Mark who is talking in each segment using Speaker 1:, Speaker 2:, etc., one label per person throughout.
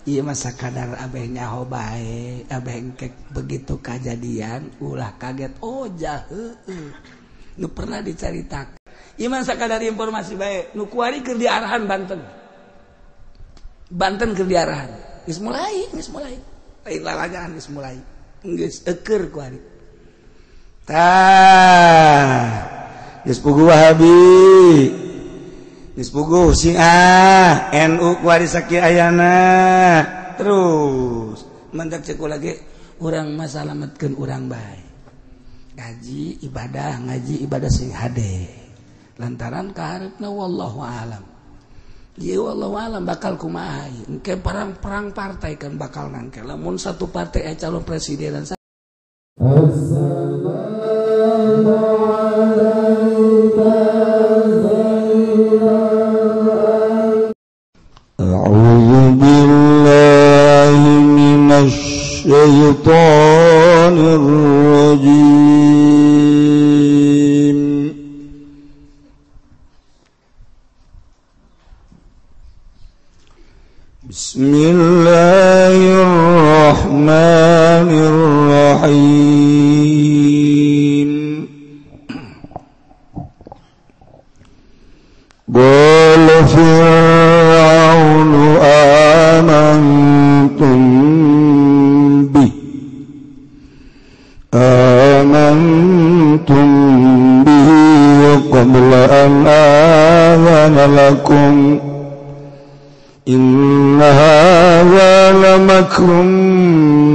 Speaker 1: Ieu mah sakadar abeh nyaho bae, abeh engkek begitu kajadian ulah kaget oh jah heueuh. Nu pernah dicaritakeun. Ieu mah sakadar informasi bae, nu kuari keur diarahan Banten. Banten keur diarahan. Geus mulai, geus mulai. Lain lalagaan geus mulai. Geus eukeur kuari. Tah, geus puguh Wahabi. Geus puguh Syiah, NU kuari sakieu ayana. Terus mantak ceuk lagi urang mah salametkeun urang bae. Ngaji ibadah, ngaji ibadah sing hade. Lantaran kahareupna wallahu alam. Ieu wallahu alam bakal kumaha ieu. Engke perang-perang partai kan bakal nangke. Lamun satu partai aya calon presiden.
Speaker 2: A'udzu billahi minasy syaithanir rajim. Bismillahirrahmanirrahim. Qala Fir'aunu amantum bihi qabla an a'zana lakum inna hadza lamakrun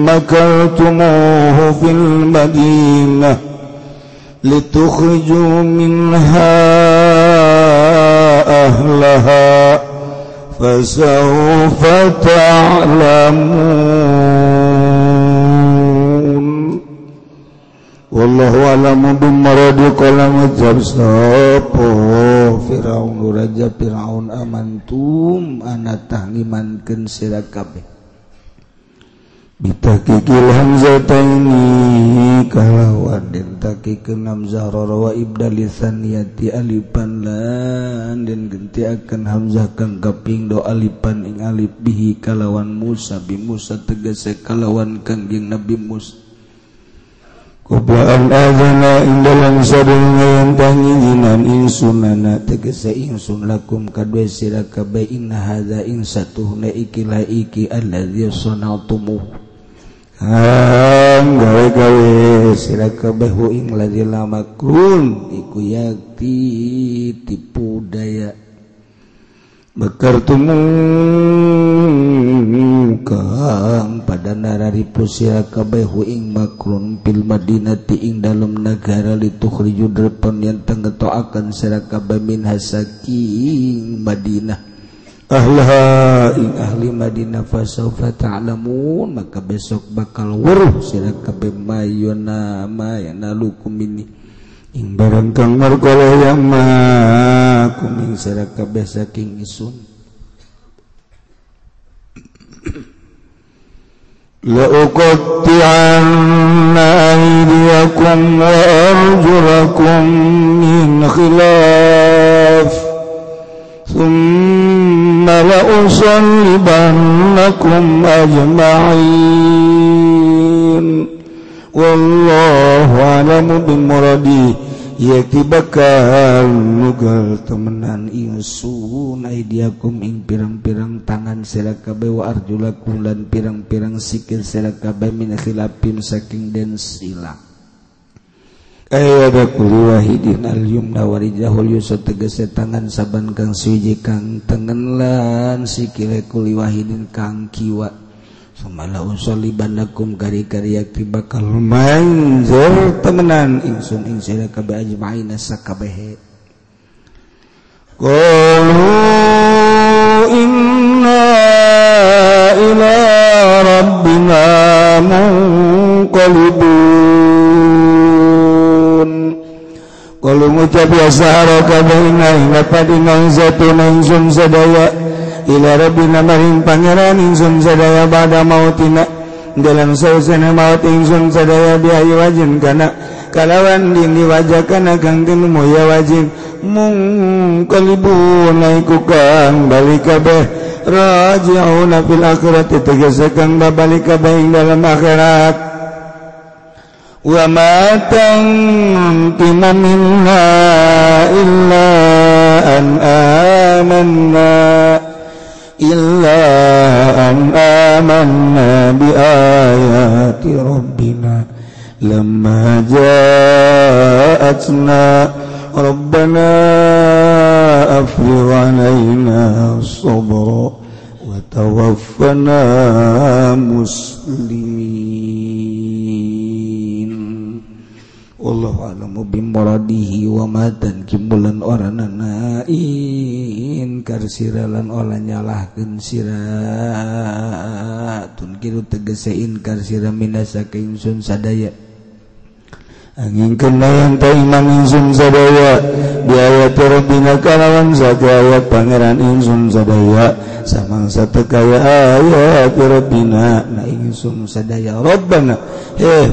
Speaker 2: makartumuhu fil madinah litukhriju minha ahlaha fasawfa ta'lamun. Wallahu a'lamu bimuradi. Qala mujab sapa Firaun raja Firaun amantum ana tah ngimankeun sira kabeh bitahqiqil hamzataini kalawan den tahqiqkeun hamzah wa ibdal tsaniyati alifan lan den gentiakeun hamzah kang kaping do alifan ing alif bihi kalawan Musa bi Musa tegese kalawan Kangjeng Nabi Musa. Qabla an adzana ing dalam sadurunge yen tangijinan ingsunana tegese ingsun lakum kadue sira kabeh inna hadza ing satuhna iki la iki allazi sana'tumu kang gawe-gawe sira kabeh ing ladzi lamakrun iku yakti tipu daya bekertumu kang pada nararipu sira kabeh ing makrun fil madinati ing dalem nagara litukhriju derpon yen tengetoaken sira kabeh min hasaking Madinah ahlaha ing ahli Madinah fasaufa ta'lamun maka besok bakal weruh sira kabeh mayona mayana lukum ini ing barang kang markala yang ma kuming sira kabeh saking isun. لأقطعن أيديكم وأرجلكم من خلاف ثم لأصلبنكم أجمعين والله أعلم بمرادي. Yakti bakal nugal temenan ingsun aidiakum ing pirang-pirang tangan sira kabeh wa arjulakum lan pirang-pirang sikil sira kabeh min khilafin saking den sila. Ayada kulli wahidin al yumna wa rijahul yusra tegese tangan saban kang suwiji kang tengen lan sikile kulli wahidin kang kiwa. Sumala usallibanakum kari-kari yakti bakal manjur temenan ingsun ing sira kabeh ajmaina sakabehe. Qalu inna ila rabbina munqalibun. Qalu ngucap ya sahara kabeh inna ing padina zatuna ingsun sadaya ila rabbina maring pangeran ingsun sadaya ba'da mautina dalam sausana maut ingsun sadaya biayi wajin kana kalawan dini wajah kana kang tinemu ya wajin mungkalibun iku kang balik kabeh Raji'una fil akhirati tegese kang babalik kabeh ing dalam akhirat. Wa ma tanqima minna illa an amanna illa an amanna bi ayati rabbina lamma ja'atna rabbana afrigh alaina sabra wa tawaffana muslimin. Wallahu a'lamu bimuradihi wa ma tankibulan oranana inkar sira lan olah nyalahkeun sira tunkiru tegese inkar sira minasa ka ingsun sadaya angin kena yang ta iman ingsun sadaya bi ayati rabbina kalawan sadaya pangeran ingsun sadaya samangsa teu kaya ayat rabbina na ingsun sadaya rabbana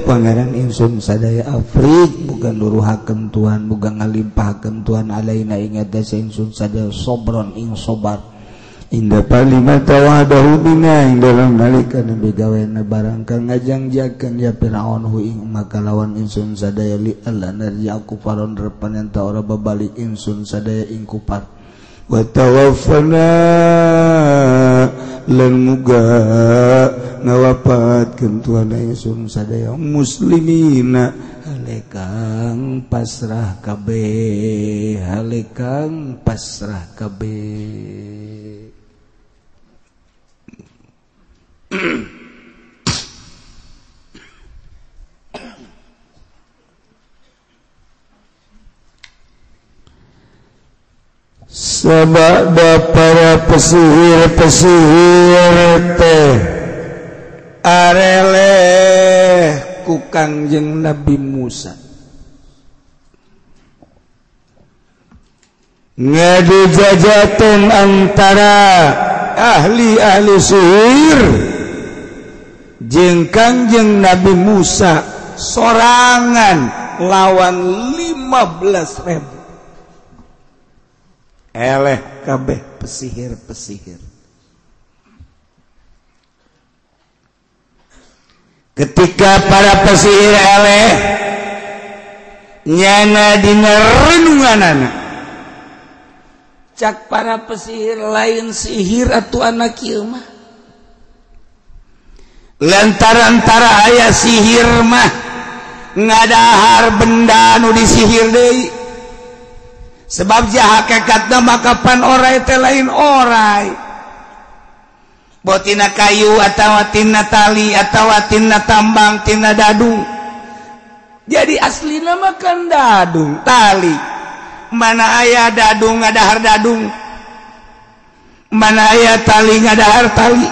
Speaker 2: pangeran ingsun sadaya afrik bukan luruhakeun Tuhan bukan ngalimpahkeun Tuhan alaina ing atase ingsun sadaya sobron ing sobar inda palima tawadahu bina ing dalam nalika nabi gawena barang kang ngajangjakeun ya Firaun hu ing maka lawan ingsun sadaya li alla narja kufaron repan enta ora babalik ingsun sadaya ing kufar wa tawaffana lan muga ngawapatkeun Tuhan ingsun sadaya muslimina halekang pasrah kabeh halekang pasrah kabeh. Sebab para pesihir-pesihir teh areleh ku Kangjeng Nabi Musa ngadu jajaten antara ahli-ahli sihir jeung Kangjeng Nabi Musa sorangan lawan 15.000 eleh kabeh pesihir-pesihir. Ketika para pesihir eleh nyana dina renunganana cak para pesihir lain sihir atuh anak ieu mah lantaran tara aya sihir mah ngadahar benda nu disihir deui sebab hakikatna maka pan orai teh lain orai botina kayu atawa tina tali atawa tina tambang tina dadung jadi aslina mah kan dadung tali mana aya dadung ngadahar dadung mana aya tali ngadahar tali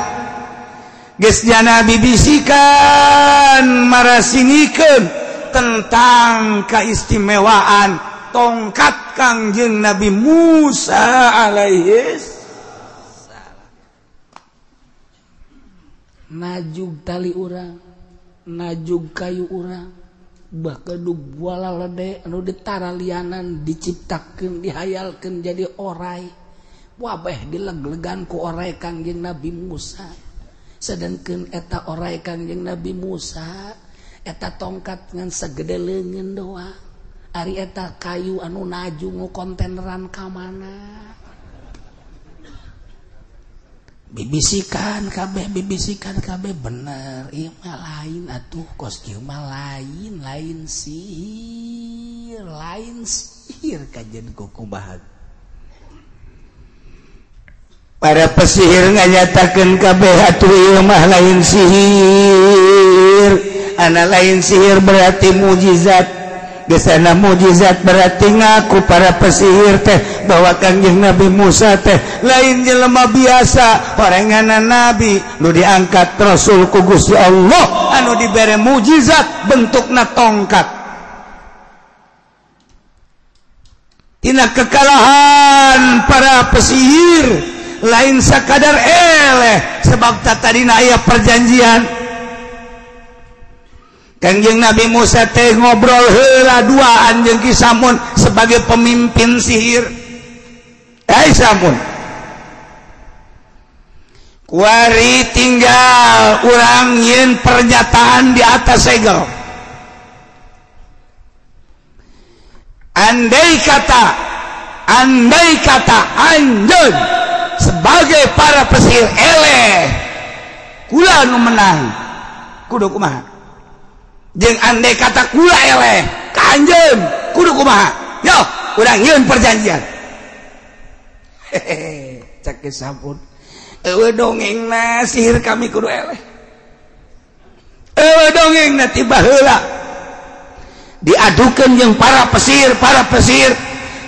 Speaker 2: geus jana bibisikan marasinikeun tentang keistimewaan tongkat Kangjeng Nabi Musa alaihi salam. Najug tali urang, najug kayu urang, bahkan buala lede anu ditaralianan diciptakeun dihayalkeun jadi orai. Wabeh dileg-legan ku orai Kangjeng Nabi Musa. Sedangkeun eta orai Kangjeng Nabi Musa eta tongkat ngan segede leungeun doang. Ari eta kayu anu naju ngukontaineran ka mana bibisikan kabeh bener ieu mah lain atuh kos ieu mah lain lain sihir kajen kukumaha para pesihir nganyatakeun kabeh atuh ieu mah lain sihir ana lain sihir berarti mujizat. Gesana mujizat berarti ngaku para pesihir teh bahwa Kangjeng Nabi Musa teh lain jelema biasa orenganan nabi nu diangkat rasul ku Gusti Allah anu dibere mujizat bentukna tongkat. Tina kekalahan para pesihir lain sakadar eleh sebab tadina aya perjanjian Kangjeng Nabi Musa teh ngobrol heula duaan jeung Ki Samun sebagai pemimpin sihir. Samun. Kuari tinggal urang nyeun pernyataan di atas segel. Andai kata anjeun sebagai para pesihir eleh kula nu menang kudu kumaha? Jeung andai kata kula eleh ka anjeun kudu kumaha? Yo, urang nyieun perjanjian. Hehehe, cek sampun. Eueuh dongengna sihir kami kudu eleh. Eueuh dongengna ti baheula. Diadukeun jeung para pesihir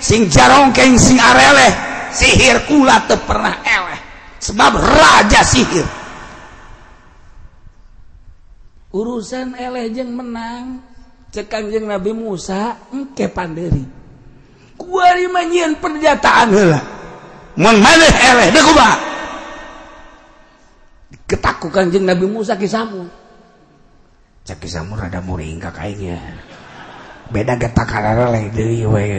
Speaker 2: sing jarongkeng sing areleh, sihir kula teu pernah eleh sebab raja sihir.
Speaker 1: Urusan eleh jeung menang cek Kangjeng Nabi Musa engke panderi.
Speaker 2: Kuari mah nyieun pernyataan heula. Mun maneh eleh deui kumaha?
Speaker 1: Ketaku Kangjeng Nabi Musa kisamu.
Speaker 2: Cek kisamu rada muringkak aing ya. Beda getak areleh deui we.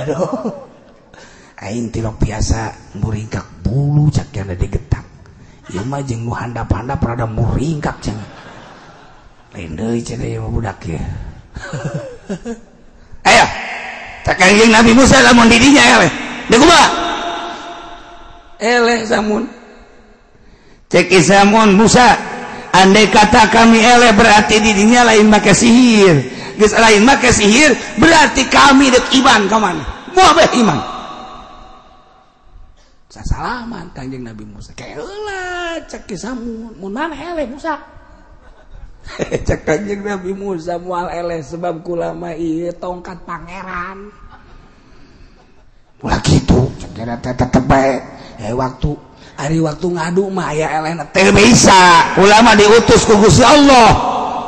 Speaker 2: Aduh. Aing tilok biasa muringkak bulu cak yang digetak. Ieu mah jeung nu handap-handap rada muringkak cenah. Lain deui cenah ieu mah budak ya. Ayo. Cek Kangjeng Nabi Musa lamun di dinya eleh. Deui kumaha? Eleh samun. Cek Isamun Musa, andai kata kami eleh berarti didinya lain make sihir. Geus lain make sihir berarti kami dek iman ka mana? Moal bae iman.
Speaker 1: Sasalaman Kangjeng Nabi Musa. Keula cek Isamun, mun mana eleh Musa? Cek Kangjeng Nabi Musa moal eleh sebab kula mah ieu tongkat pangeran.
Speaker 2: Ulah kitu, cek teh tetep bae.
Speaker 1: Waktu ari waktu ngadu mah aya elehna
Speaker 2: teu bisa. Ulama diutus ku Gusti Allah.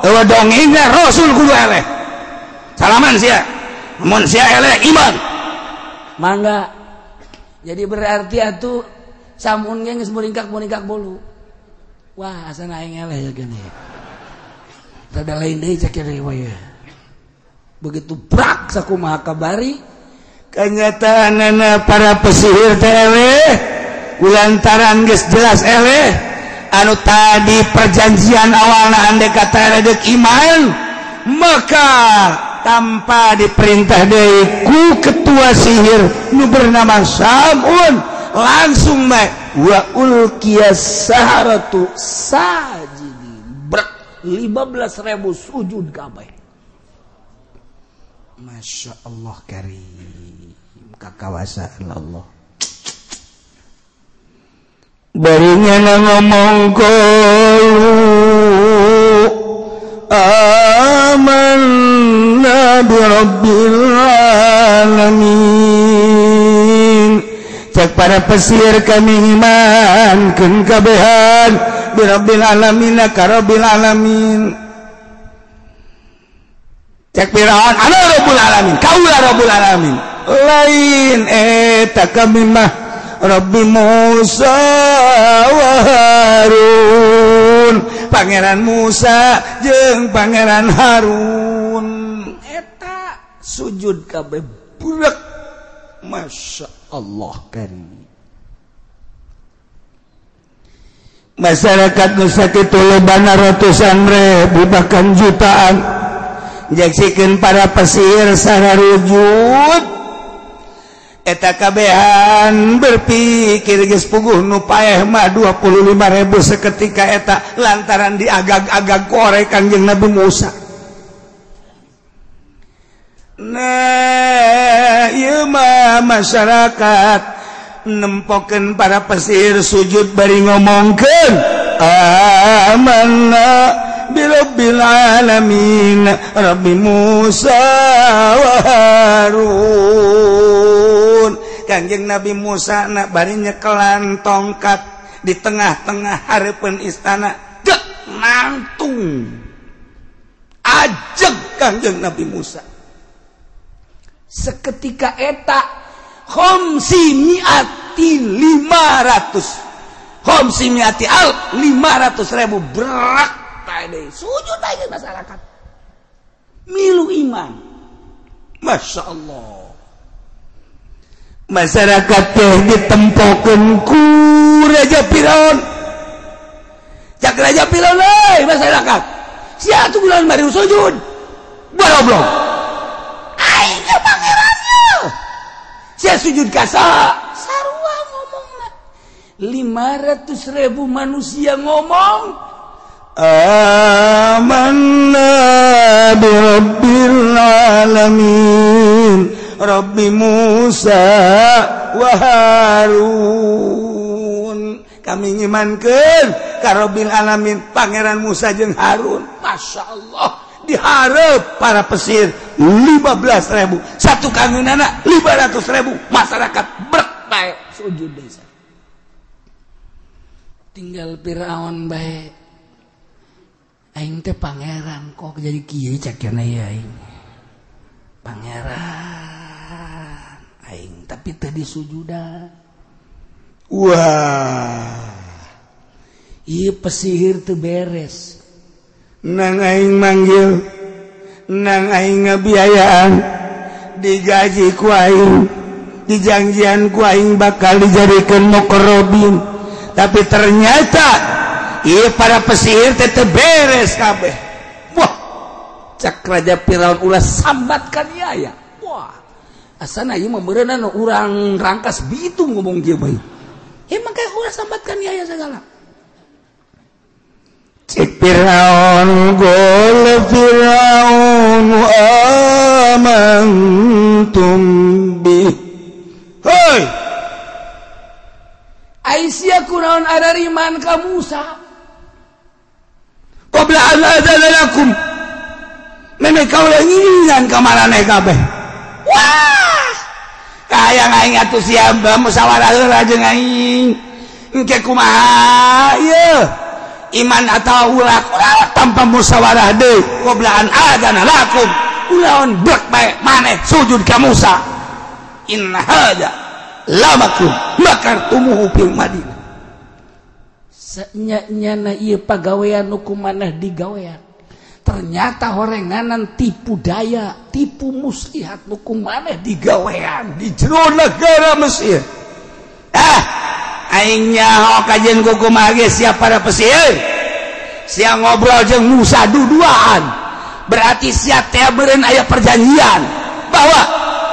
Speaker 2: Eueuh dongengna Rasul kudu eleh. Salaman sia. Mun sia eleh iman.
Speaker 1: Mangga. Jadi berarti atuh samun ge geus muringkak-muringkak bolu. Wah, asana aing eleh ya gini. Rada lain deui cek we. Begitu brak sakumaha kabari
Speaker 2: kenyataanana para pesihir teh eleh. Kulantaran geus jelas eleh anu tadi perjanjian awalna andai kata redek iman maka tanpa diperintah deui ku ketua sihir nu bernama Samun langsung bae wa ulqiyas saharatu sajidin brek
Speaker 1: 15.000 sujud kabeh.
Speaker 2: Masya Allah karim kakawasaan Allah. Barinya ngomong qalu amanna bi rabbil alamin. Cek para pesihir kami iman keun kabehan bi rabbil alamin ka rabbil alamin. Cek Firaun ana rabbul alamin kaula rabbul alamin. Lain eta kami mah Rabbi Musa wa Harun, Pangeran Musa jeung Pangeran Harun.
Speaker 1: Eta sujud kabeh budak. Masya Allah karim.
Speaker 2: Masyarakat nu sakitu lobana ratusan ribu bahkan jutaan nyaksikeun para pesihir sararujud. Eta kabehan berpikir geus puguh nu paeh mah 25.000 seketika eta lantaran diagag-agag korek Kangjeng Nabi Musa. Nah, ieu mah masyarakat nempokeun para pesihir sujud bari ngomongkeun amanna birabbil alamin Rabbi Musa wa Harun. Kangjeng Nabi Musa nak bari nyekelan tongkat di tengah-tengah hareupeun istana dek nantung ajeg Kangjeng Nabi Musa.
Speaker 1: Seketika eta khamsi mi'ati 500 khamsi mi'ati al 500.000 berak tadi sujud aja masyarakat milu iman.
Speaker 2: Masya Allah masyarakat teh ditempokeun ku Raja Firaun.
Speaker 1: Raja Firaun euy masyarakat. Sia atuh bulan bari sujud. Goblok. Aing ge pangeran ye. Sia sujud ka saha? Sarua ngomongna. 500.000 manusia ngomong
Speaker 2: amanna bi rabbil alamin Rabbi Musa wa Harun. Kami ngimankeun ka Rabbil alamin Pangeran Musa jeung Harun.
Speaker 1: Masya Allah, diharap para pesir 15.000, satu kangeunana 500.000, masyarakat brek bae sujud desa. Tinggal Firaun bae. Aing teh pangeran kok jadi kieu cakena ieu aing. Pangeran aing tapi teu disujudan.
Speaker 2: Wah,
Speaker 1: ieu pesihir teu beres.
Speaker 2: Nang aing manggil, nang aing ngabiayaan, digaji ku aing, dijanjian ku aing bakal dijadikeun muqarrabin. Tapi ternyata ieu para pesihir teh teu beres kabeh.
Speaker 1: Wah, cak Raja Firaun ulah sambatkan ieu aya. Wah, asana ieu mah meureunna urang Rangkas Bitung ngomong kieu bae. Emang kayak ulah sambatkan ieu aya segala.
Speaker 2: Cek Firaun gol Firaun amantum bi. Hoi,
Speaker 1: Aisyah kunaon arariman ka Musa
Speaker 2: qabla an adzana lakum. Meme kaula ngiringan ka maraneh kabeh. Wah, kayang aing atuh sia musyawarah heula jeung aing. Engke kumaha ieu? Iman atau ulah ulah tanpa musyawarah deui qabla an adzana lakum.
Speaker 1: Ulaon brek bae maneh sujud ka Musa. Inna hadza lamakum makartumuhu fil Madinah. Senya-nyana ieu pagawean nu kumaneh digawean. Ternyata horenganan tipu daya, tipu muslihat nu kumaneh digawean
Speaker 2: di jero negara Mesir. Ah, aing nyaho kajian kumaha ge sia para pesihir. Sia ngobrol jeung Musa duduaan. Berarti sia teh beureun aya perjanjian bahwa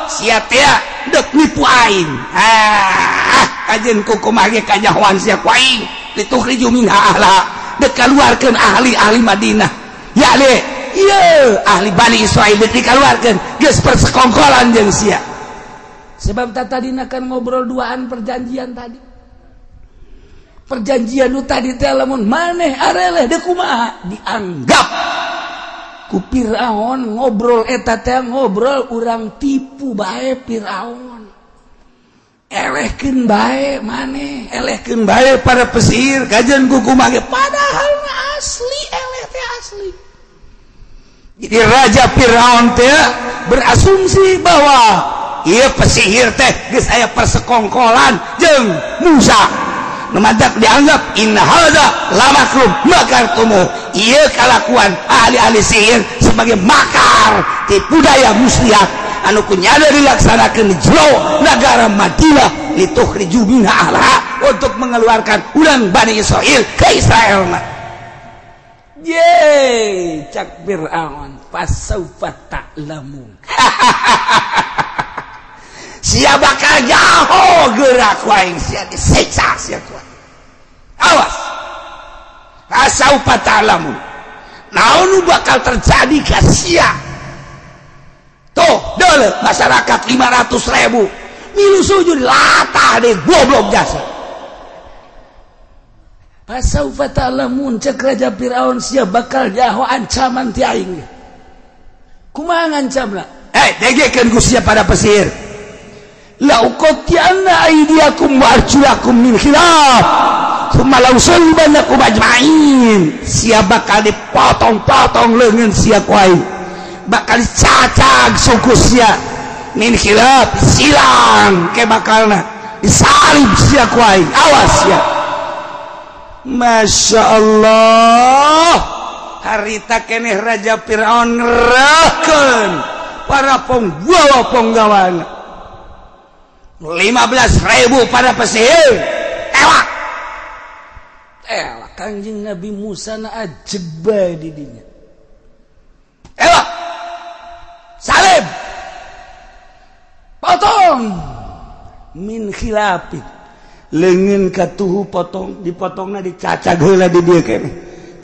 Speaker 2: sia teh dek nipu aing. Ah, kajian kumaha ge kanyahoan sia ku aing. Litukhriju minha ahla, dek kaluarkeun ahli-ahli Madinah. Ya le, ieu ahli Bani Israil dek dikaluarkeun geus persekongkolan jeung sia.
Speaker 1: Sebab tadina kan ngobrol duaan perjanjian tadi. Perjanjian nu tadi teh lamun maneh areleh deuk kumaha dianggap ku Firaun ngobrol eta teh ngobrol urang tipu bae Firaun. Elehkeun bae maneh,
Speaker 2: elehkeun bae para pesihir kajian ku kumaha ge
Speaker 1: padahal mah asli eleh teh asli.
Speaker 2: Jadi Raja Firaun teh berasumsi bahwa ieu pesihir teh geus aya persekongkolan jeung Musa. Nu mantak dianggap inna hadza lamakrum makartumu. Ieu kalakuan ahli-ahli sihir sebagai makar tipu daya muslihat anu kunyada dilaksanakeun di jero nagara Madinah litukhriju minha ahla,
Speaker 1: untuk mengeluarkan urang Bani Israil ke Israel mah. Yeay, cak Fir'aun fasaufa ta'lamun.
Speaker 2: Sia bakal jaho gerak waing sia disiksa sia kuat. Awas. Fasaufa ta'lamun. Naon nu bakal terjadi ka sia? Tuh, deuleu masyarakat 500.000 milu sujud latah deh goblok jasa.
Speaker 1: Fasaufa ta'lamun cek Raja Firaun sia bakal jaho ancaman ti aing. Kumaha ngancamna?
Speaker 2: Degekeun ku sia para pesihir. La uqatti'anna aydiyakum wa arjulakum min khilaf. Tsumma la usallibannakum ajma'in. Sia bakal dipotong-potong leungeun sia ku aing. Bakal dicacag suku sia min khilaf, silang ke bakalna. Disalib sia ku aing. Awas sia. Masya Allah, harita keneh Raja Fir'aun ngerahkeun para penggawa-penggawana 15.000 para pesihir tewak.
Speaker 1: Elah Kangjeng Nabi Musa na ajeb bae di dinya. Elah salib potong min khilafin leungeun katuhu potong dipotongna dicacag heula di dieu keneh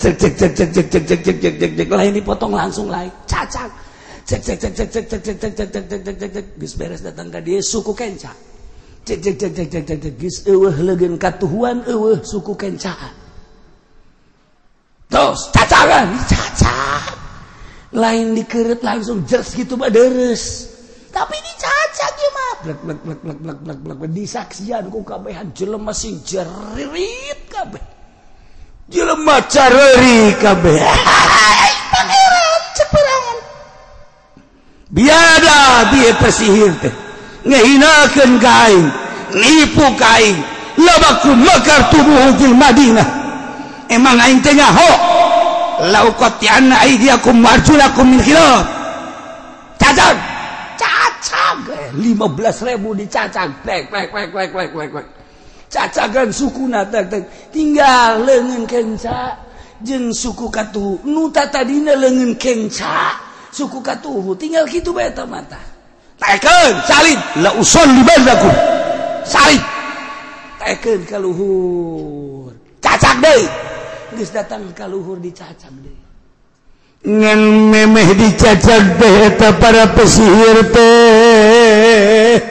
Speaker 1: cek cek cek cek cek cek cek cek cek cek lain dipotong langsung lain cacag cek cek cek cek cek cek cek cek cek cek cek cek cek geus beres datang ka dieu suku kenca cek cek cek cek cek cek cek geus eueuh leungeun katuhuan eueuh suku kencaan terus cacagan dicacag lain dikeureut langsung jeres gitu mah deres tapi dicacag ieu mah blek blek blek blek blek blek blek disaksian ku kabehan jelema sing jerit kabeh jelema careuri kabeh pangeran ceperangan biada bieu pesihir teh ngehinakeun ka aing nipu ka aing labaku makar tubuh fil Madinah emang aing teh nyaho lauqati'anna aydiyakum wa arjulakum min khilaf cacag cacag 15.000 dicacag plek plek plek plek plek plek plek cacagan sukuna tek tek tinggal leungeun kenca jeung suku katuhu nu tadina leungeun kenca suku katuhu tinggal kitu bae eta mata taekeun salib la usollibannakum salib taekeun ka luhur cacag deui geus datang ka luhur dicacag deui
Speaker 2: ngan memeh dicacag teh eta para pesihir teh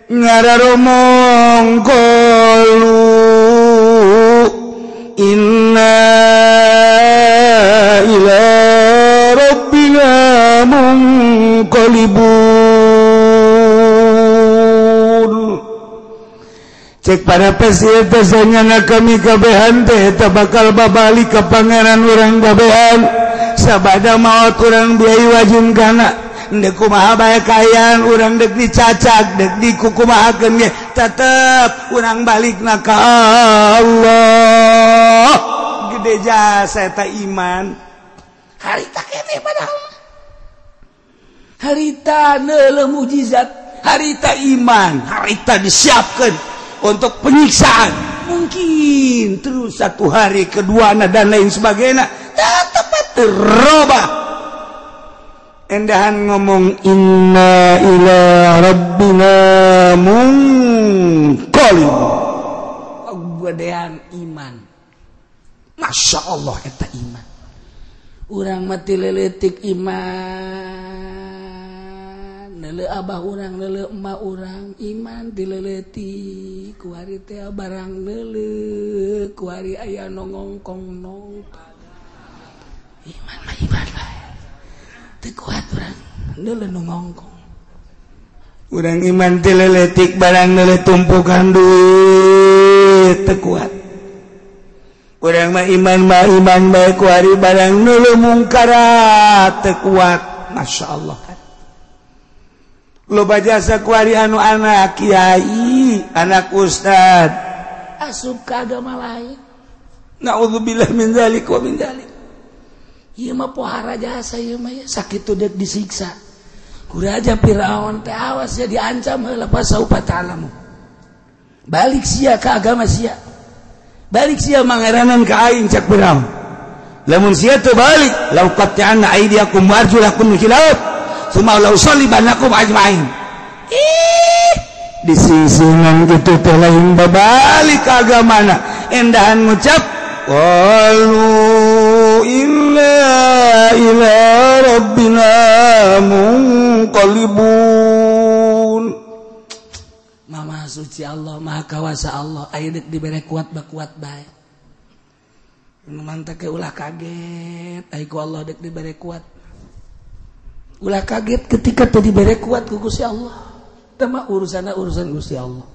Speaker 2: ngararomong qalu inna ila rabbina munqalibun. Cek para pesihir teh sanyana kami kabehan teh eta bakal babalik ka pangeran urang kabehan sabada maot urang biai wajin kana dek kumaha bae kaayaan urang dek dicacag dek dikukumahakeun ge tetep urang balikna ka Allah. Gede jasa eta iman harita keneh padahal harita neuleuh mukjizat harita iman harita disiapkeun untuk penyiksaan mungkin terus satu hari kedua dan lain sebagainya tetep terobah. Endahan ngomong inna ila rabbina munqalib
Speaker 1: gedean iman Masya Allah eta iman urang mati leletik iman neuleuh abah urang neuleuh emak urang iman dileletik kuari teh barang neuleuh kuari aya nu ngongkong nongkong iman mah iman bae teu kuat urang neuleuh nu ngongkong
Speaker 2: urang iman dileletik barang neuleuh tumpukan duit teu kuat urang mah iman bae kuari barang neuleuh mungkarat teu kuat. Masya Allah kan loba jasa kuari anu anak kiai anak ustad
Speaker 1: asup ka agama lain
Speaker 2: naudzubillah min dzalik wa min dzalik.
Speaker 1: Ieu mah pohara jasa ieu mah sakitu deuk disiksa ku raja Firaun teh awas ya diancam heula pasaupa ta'lamu balik sia ka agama sia
Speaker 2: balik sia mangeranan ka aing cak Firaun lamun sia teu balik lauqati'anna aydiyakum wa arjulakum min khilaf summa la usallibanakum ajmain. Ih disingsingan kitu teh lain babalik ka agamana endahan ngucap qalu inna ila rabbina munqalibun.
Speaker 1: Mama suci Allah maha kawasa Allah aya deuk dibere kuat ba kuat bae nu mantak ke ulah kaget ai ku Allah deuk dibere kuat ulah kaget ketika teu dibere kuat ku Gusti Allah teh mah urusanna urusan Gusti Allah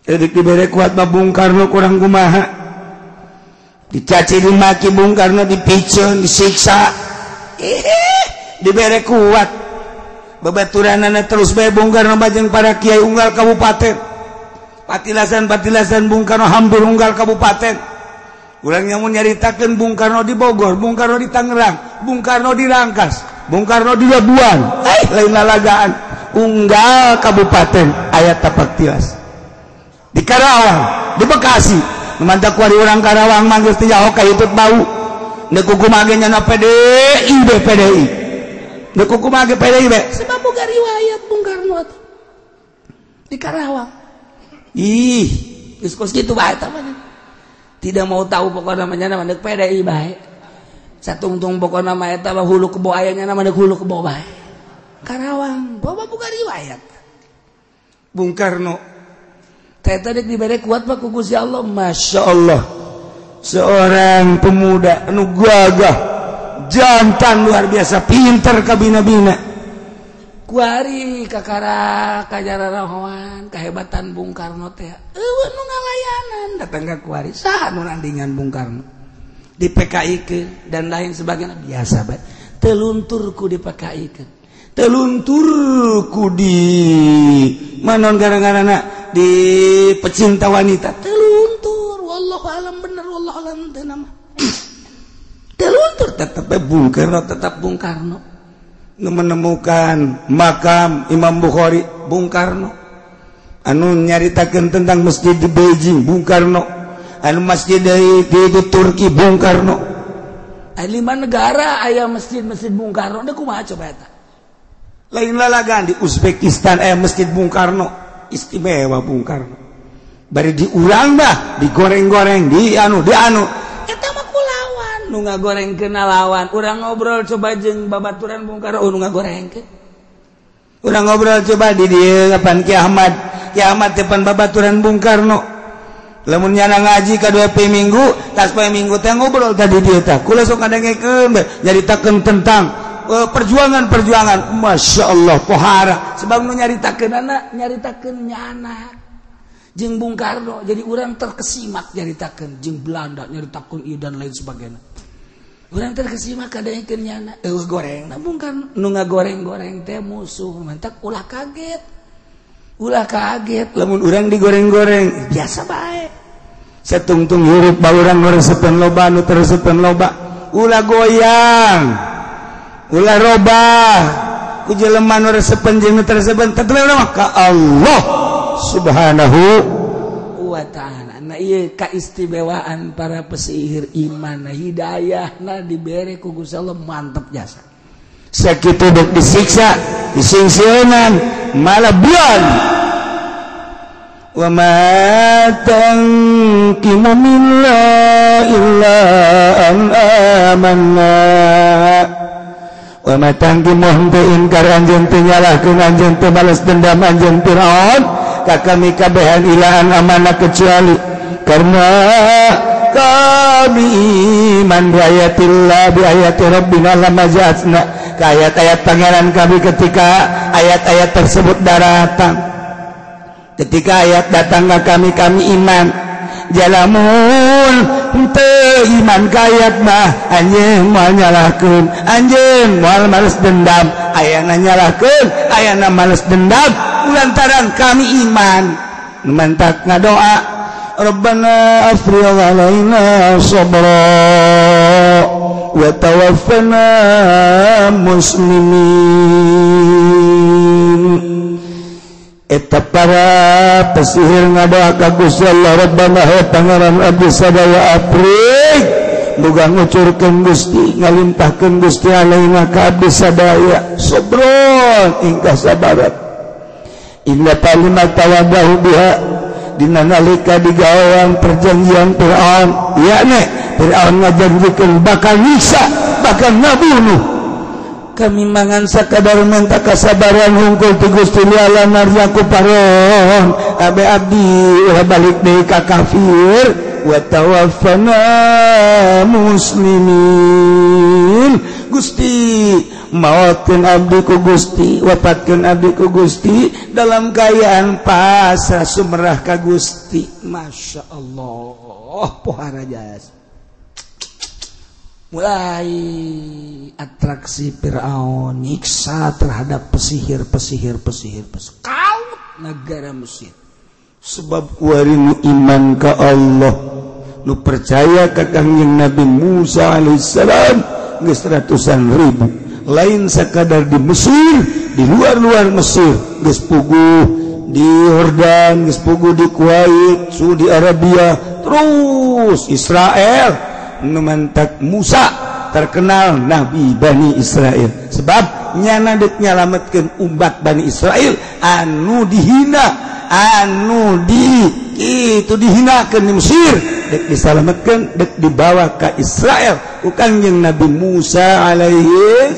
Speaker 2: deuk dibere kuat mah Bung Karno kurang kumaha dicaci dimaki Bung Karno dipiceun disiksa dibere kuat babaturanana terus bae Bung Karno bajeng para kiai unggal kabupaten patilasan-patilasan Bung Karno hampir unggal kabupaten. Urang nyamun nyaritakeun Bung Karno di Bogor, Bung Karno di Tangerang, Bung Karno di Rangkas, Bung Karno di Labuan, lain lalagaan unggal kabupaten aya tapak tilas di Karawang, di Bekasi, Mantap kuari urang Karawang mah geus teu nyaho ka hitut bau. Deuk kumaha ge nyana PDI be PDI. Deuk kumaha ge PDI be.
Speaker 1: Sebab boga riwayat Bung Karno atuh. Di Karawang. Ih, geus kos kitu bae tah mah. Tidak mau tahu pokokna mah nyana deuk PDI bae. Satungtung pokokna mah eta mah hulu kebo aya nyana mah deuk hulu kebo bae. Karawang, bawa boga riwayat.
Speaker 2: Bung Karno
Speaker 1: teh tadi dibere kuat pak ku Gusti Allah,
Speaker 2: Masya Allah. Seorang pemuda anu gagah, jantan luar biasa, pinter kabina-bina.
Speaker 1: Kuari kakara kajararahoan kehebatan Bung Karno teh. Eueuh nu ngalayanan datang ka kuari saha nu nandingan Bung Karno. Di PKI ke dan lain sebagainya biasa bae. Telunturku di PKI ke.
Speaker 2: Telunturku di manon gara-garana di pecinta wanita
Speaker 1: teluntur wallahu alam bener wallahu alam teu nama
Speaker 2: teluntur tetep Bung Karno tetap Bung Karno menemukan makam Imam Bukhari Bung Karno anu nyaritakeun tentang masjid di Beijing Bung Karno anu masjid di Turki Bung Karno
Speaker 1: lima negara aya masjid-masjid Bung Karno deuk kumaha coba eta
Speaker 2: lain lalagan di Uzbekistan aya masjid Bung Karno istimewa Bung Karno bari diurang dah digoreng-goreng di anu
Speaker 1: eta mah kulawan nu ngagorengkeun lawan urang ngobrol coba jeung babaturan Bung Karno nu ngagorengkeun
Speaker 2: urang ngobrol coba di dieu kapan Ki Ahmad Ki Ahmad depan babaturan Bung Karno lamun nyana ngaji ka 2 minggu tas poe minggu teh ngobrol tadi dieu tah kula sok ngadengekeun nyaritakeun tentang perjuangan-perjuangan Masya Allah pohara
Speaker 1: sebab nu nyaritakeun nyaritakeun nyana jeung Bung Karno jadi urang terkesimak nyaritakeun jeung Belanda nyaritakeun ieu dan lain sebagainya urang terkesimak kadengekeun nyana eueuh gorengna Bung Karno nu ngagoreng-goreng teh musuh mantak ulah kaget
Speaker 2: lamun urang digoreng-goreng
Speaker 1: biasa bae
Speaker 2: satungtung hirup ba urang nu resepeun loba nu teresepeun loba ulah goyang ulah robah ku jelema nu resepeun jeung nu teresepeun tetep urang mah ka Allah Subhanahu
Speaker 1: wa ta'ala. Nah ieu kaistimewaan para pesihir iman hidayahna dibere ku Gusti Allah mantep jasa.
Speaker 2: Sakitu dek disiksa disingsieunan malah buan wa ma tanqimu minna illa an amanna wa ma tanqimu henteu inkar anjeun teu nyalahkeun anjeun teu bales dendam anjeun Firaun ka kami kabehan ilaan amanah kecuali karena kami iman bi ayatillah bi ayati rabbina lamma ja'atna ka ayat-ayat pangeran kami ketika ayat-ayat tersebut datang ketika ayat datang ke kami kami iman jalamun teu iman ka ayat mah anjeun moal nyalahkeun anjeun moal males dendam ayana nyalahkeun ayana males dendam lantaran kami iman mantak ngadoa Rabbana afrigh alaina sabra wa tawaffana muslimin. Eta para pesihir ngadoa ka Gusti Allah Rabbana he Pangeran abdi sadaya afrigh muga ngucurkeun Gusti ngalimpahkeun Gusti alaina ka abdi sadaya sabron ingkah sabarat inna kalimat tawadahu biha dina nalika digawean perjanjian Fir'aun yakni Fir'aun ngajanjikeun bakal nyiksa bakal ngabunuh kami mangan sakadar minta kasabaran hungkul ti Gusti ala narjaku paron abe abdi ulah balik deui ka kafir wa tawaffana muslimin. Gusti maotkeun abdi ku Gusti wafatkeun abdi ku Gusti dalam kaayaan pasrah sumerah ka Gusti.
Speaker 1: Masya Allah pohara jas mulai atraksi Fir'aun nyiksa terhadap pesihir kaut negara Mesir
Speaker 2: sebab kuari nu iman ka Allah nu percaya ka Kangjeng Nabi Musa alaihissalam geus ratusan ribu lain sekadar di Mesir di luar-luar Mesir geus puguh di Yordan geus puguh di Kuwait Saudi Arabia Terus Israel nu mantak Musa terkenal Nabi Bani Israel sebab nyana deuk nyalametkeun umat Bani Israel anu dihina anu di itu dihinakeun di Mesir dek disalametkeun dek dibawa ka Israel ku Kangjeng Nabi Musa alaihi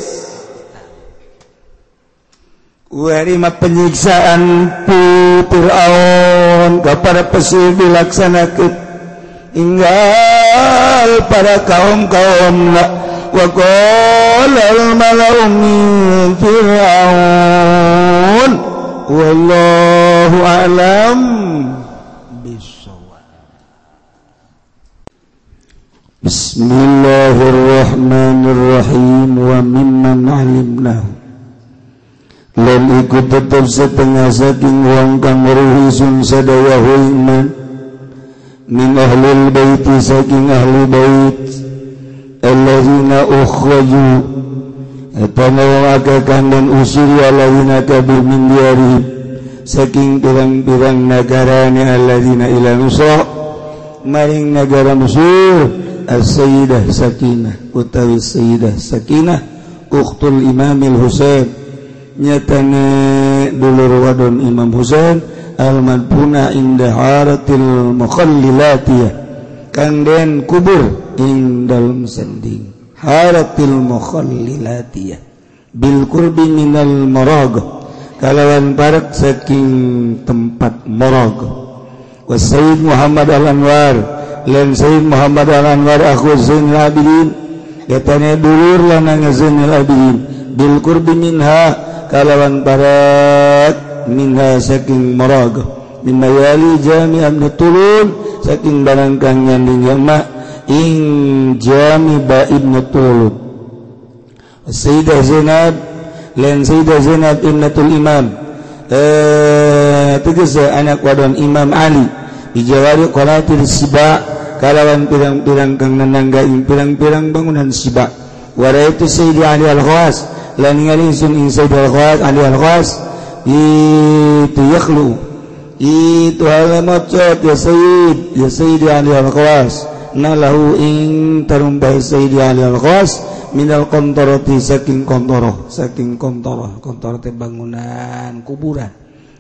Speaker 2: warima penyiksaan Fir'aun kepada pesir dilaksanakeun inggal para kaum-kaum wa qala al-mala'u min Fir'aun wallahu a'lam bissawab. Bismillahirrahmanirrahim. Wa mimman 'alimnahu lan iku tetep setengah saking wong kang weruh sun sadaya iman min ahlil baiti saking ahli bait allazina ukhraju eta wong akeh kang den usir allazina kabeh min diarihim saking pirang-pirang nagarane allazina ila nusra maring nagara Mesir as-sayyidah Sakinah utawi Sayyidah Sakinah ukhtul Imamil Husain nyatane dulur wadon Imam Husain al-madfuna inda haratil mukhallilatiyah kang den kubur ing dalem sending haratil mukhallilatiyah bil qurbi minal marag kalawan parek saking tempat marag. Wa Sayyid Muhammad Al-Anwar lan Sayyid Muhammad Al-Anwar akhu Zainul Abidin nyatane dulur lanang Zainul Abidin bil qurbi minha kalawan barat minha saking marag min mayali jami ibn Tulun saking barang kang nyanding yama ing jami ba ibn Tulun. Sayyidah Zainab lan Sayyidah Zainab ibnatul Imam tegese anak wadon Imam Ali dijawari qalatil siba kalawan pirang-pirang kang nenangga ing pirang-pirang bangunan siba. Waraitu Sayyidi Ali al-Khawas lan ningali sun ing Sayyid al-Khawas Ali al-Khawas itu yakhlu itu halamacot ya Sayyid ya Sayyid Ali al-Khawas nalahu ing tarumbah Sayyid Ali al-Khawas minal kontoroti saking kontoroh saking kontoroh kontoro teh bangunan kuburan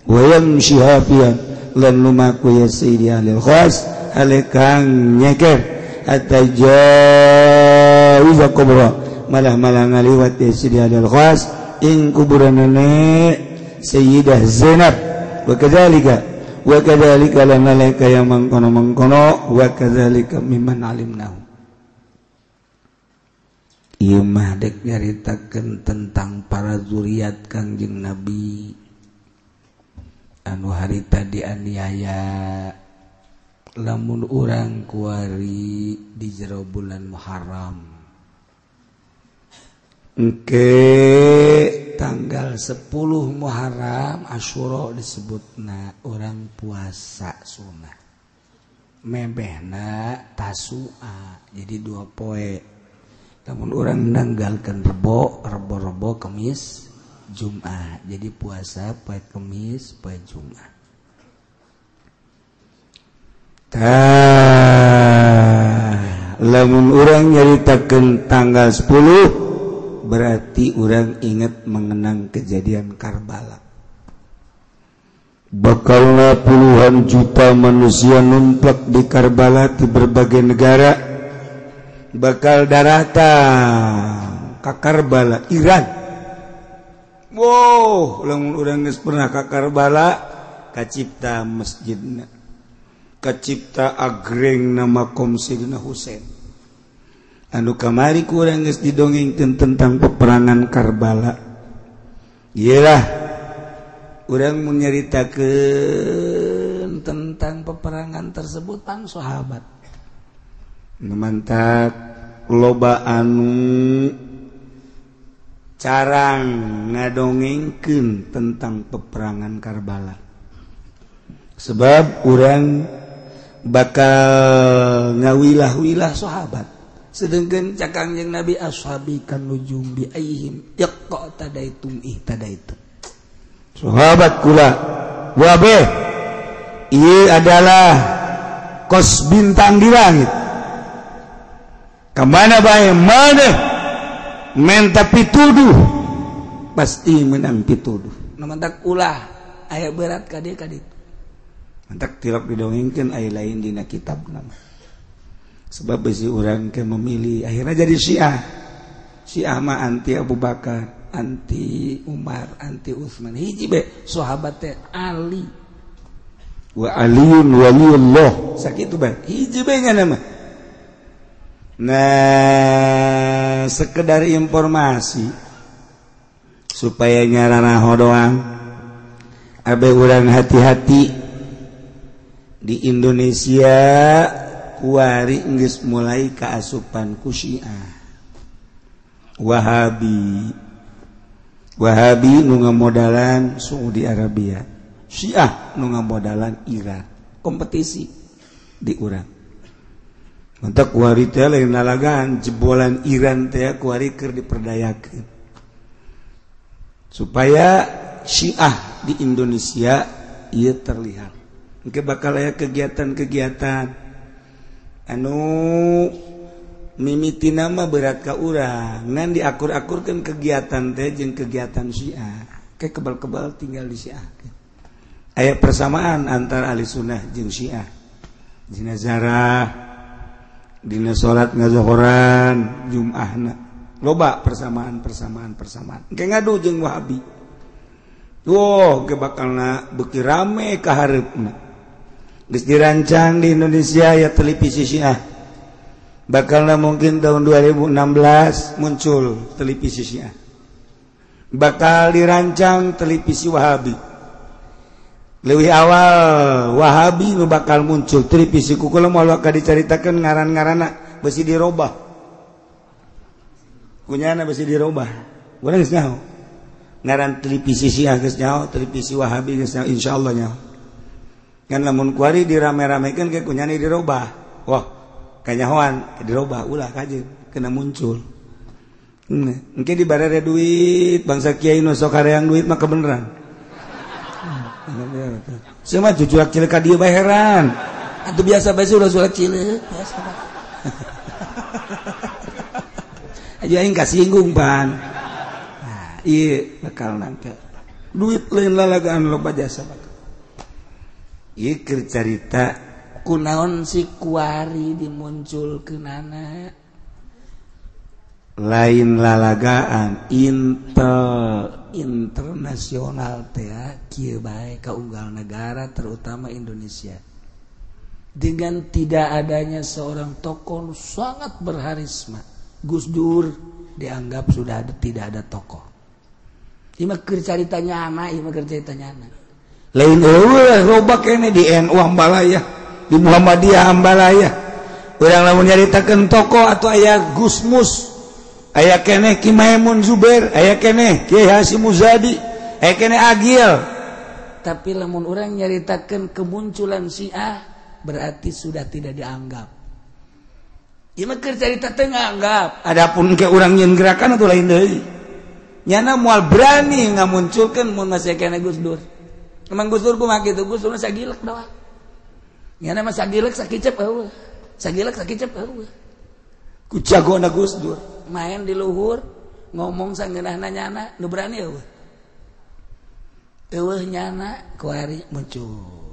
Speaker 2: wa yamshi hafiyan lan lumaku ya Sayyid Ali al-Khawas alekang nyeker hatta jawiza kubra malah-malah ngaliwat ya Sayyid Ali al-Khawas ing kuburan nenek Sayyidah Zainab. Wa kadzalika wa kadzalika lan malaika yang mengkono-mengkono wa kadzalika mimman alimnahu. Ieu mah dek nyaritakeun tentang para zuriat Kangjeng Nabi anu harita dianiaya lamun urang kuari di jero bulan Muharram engke tanggal 10 Muharram Asyura disebutna orang puasa sunah mebehna Tasua jadi dua poe. Namun orang nanggalkan rebo rebo Kemis Jumat jadi puasa poe Kemis poe Jumat. Tah lamun orang nyaritakeun tanggal 10 berarti orang ingat mengenang kejadian Karbala. Bakalna puluhan juta manusia numplek di Karbala di berbagai negara bakal daratan ka Karbala Iran. Wow, lamun urang geus pernah ka Karbala kacipta masjidna, kacipta agrengna makom Sayyidina Husain. Anu kamari kurang geus didongengkeun tentang peperangan Karbala. Iyalah urang mun nyaritakeun tentang peperangan tersebut pan sahabat. Mantak loba anu carang ngadongengkeun tentang peperangan Karbala. Sebab urang bakal ngawilah-wilah sahabat. Sedangkan cakang yang Nabi ashabi kan nujum bi aihim yaqta tadaitum ihtadaitum. Sahabat kula wabe ieu adalah Kos bintang di langit. Kemana bae maneh menta pituduh pasti menang pituduh.
Speaker 1: Nu mantak ulah aya berat ka dieu ka ditu.
Speaker 2: Mantak tilok didongengkeun aya lain dina kitabna. Sebab bisi urang ke memilih akhirnya jadi Syiah. Syiah mah anti Abu Bakar, anti Umar, anti Utsman. Hiji be sahabat teh Ali. Wa Aliun waliullah. Sakitu bae. Hiji be nya nama. Nah, sekedar informasi supaya nyaranaho doang. Abe urang hati-hati di Indonesia kuari geus mulai kaasupan ku Syiah. Wahabi. Wahabi nu ngamodalan Saudi Arabia, Syiah nu ngamodalan Iran.
Speaker 1: Kompetisi
Speaker 2: di urang. Mantak kuari teh lain lalagaan jebolan Iran teh kuari keur diperdayakeun. Supaya Syiah di Indonesia ieu terlihat. Engke bakal aya kegiatan-kegiatan anu mimiti nama berat ka urang ngan diakur-akurkeun kegiatan teh jeung kegiatan Syiah. Ke kebal-kebal tinggal di Syiah. Aya persamaan antara ahli sunnah jeung Syiah. Dina zarah, dina salat ngazohoran, Jum'ahna. Loba persamaan. Engke ngadu jeung Wahabi. Woh, ge bakalna beuki rame ka hareupna. Geus dirancang di Indonesia ya televisi Syiah. Bakalna mungkin tahun 2016 muncul televisi Syiah. Bakal dirancang televisi Wahabi. Leuwih awal Wahabi nu bakal muncul televisi ku kula moal bakal dicaritakeun ngaran-ngaranna besi dirobah. Kunyana besi dirobah. Urang geus nyaho. Ngaran televisi Syiah geus nyaho, televisi Wahabi geus nyaho, insyaallah nyaho. Ngan lamun kuari dirame-ramekeun ke kunyana dirobah. Wah, kanyahoan dirobah ulah kajeun kena muncul. Engke dibarere duit bangsa kiai nu sok kareang duit mah kebeneran. Semua jujurak cilik ka dieu bae heran.
Speaker 1: Atuh biasa bae ulah surat cilik, biasa.
Speaker 2: Aja aing kasinggung pan. Nah, ieu bakal nangke. Duit lain lalagaan loba jasa bakal. Ieu keur carita
Speaker 1: kunaon si kuari dimunculkeunana
Speaker 2: lain lalagaan intel
Speaker 1: internasional teh kieu bae ka unggal negara terutama Indonesia. Dengan tidak adanya seorang tokoh sangat berharisma, Gus Dur dianggap sudah ada, tidak ada tokoh. Ieu mah keur carita nyana, ieu mah keur carita nyana.
Speaker 2: Lain eueuh loba keneh di NU Ambalaya, di Muhammadiyah Ambalaya. Urang lamun nyaritakeun tokoh atau aya Gusmus, aya keneh Ki Maimun Zubair, aya keneh Kiai Hasyim Muzadi, aya keneh Agil.
Speaker 1: Tapi lamun urang nyaritakeun kemunculan Syiah berarti sudah tidak dianggap. Ieu mah keur carita teh nganggap.
Speaker 2: Adapun ke urang nyeun gerakan atuh lain deui. Nyana moal berani ngamunculkeun
Speaker 1: mun masih keneh Gus Dur. Emang Gus Dur kumaha kitu? Gus Dur sagilek doang. Nyana mah sagilek sakicep eueuh. Sagilek sakicep eueuh.
Speaker 2: Ku jagona Gus Dur
Speaker 1: main di luhur ngomong sangeunahna nyana nu berani eueuh. Eueuh nyana kuari muncul.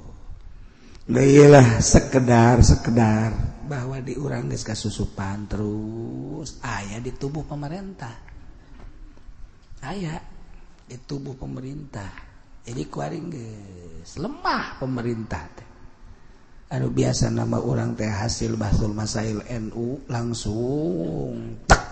Speaker 2: Iyalah sekedar
Speaker 1: bahwa di urang geus kasusupan terus aya di tubuh pemerintah. Aya di tubuh pemerintah. Jadi kuari geus lemah pemerintah teh. Anu biasa nama urang teh hasil bahsul masail NU langsung tek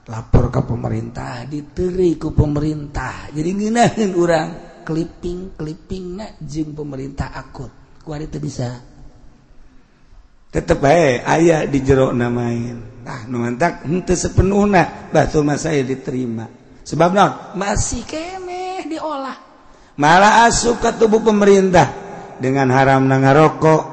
Speaker 1: lapor ke pemerintah, diteri ku pemerintah. Jadi ngeunaheun urang clipping-clippingna jeung pemerintah akut. Kuari teu bisa.
Speaker 2: Tetep bae aya di jero namain. Tah nu mantak henteu sepenuhna bahsul masail diterima. Sebab naon?
Speaker 1: Masih keneh diolah.
Speaker 2: Malah asup ka tubuh pemerintah dengan haram ngarokok,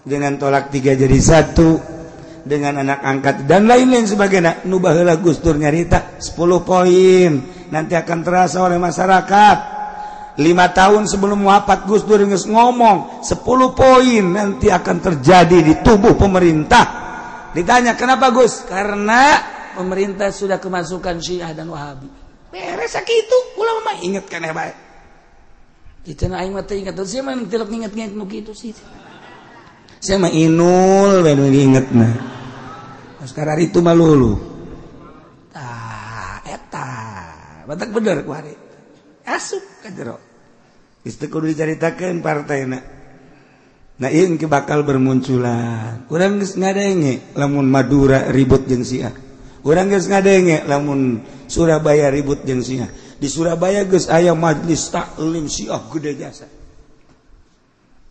Speaker 2: dengan tolak 3 jadi 1, dengan anak angkat dan lain-lain sebagainya. Nu baheula Gus Dur nyarita 10 poin nanti akan terasa oleh masyarakat. 5 tahun sebelum wafat Gus Dur geus ngomong 10 poin nanti akan terjadi di tubuh pemerintah. Ditanya kenapa Gus? Karena pemerintah sudah kemasukan Syiah dan Wahabi. Beres sakitu, ulah mah inget keneh bae.
Speaker 1: Kitu aing mah teu inget, sia mah tilok nginget-nginget nu kitu sih.
Speaker 2: Sia mah inul we nu diingetna. Sekarang itu mah lulu.
Speaker 1: Tah eta, batak bener ku hari.
Speaker 2: Asup ka jero. Geus teu kudu dicaritakeun partena. Nah ieu engke bakal bermunculan. Urang geus ngadenge lamun Madura ribut jeung Syiah. Urang geus ngadenge lamun Surabaya ribut jeung Syiah. Di Surabaya geus aya majlis taklim Syiah gede jasa.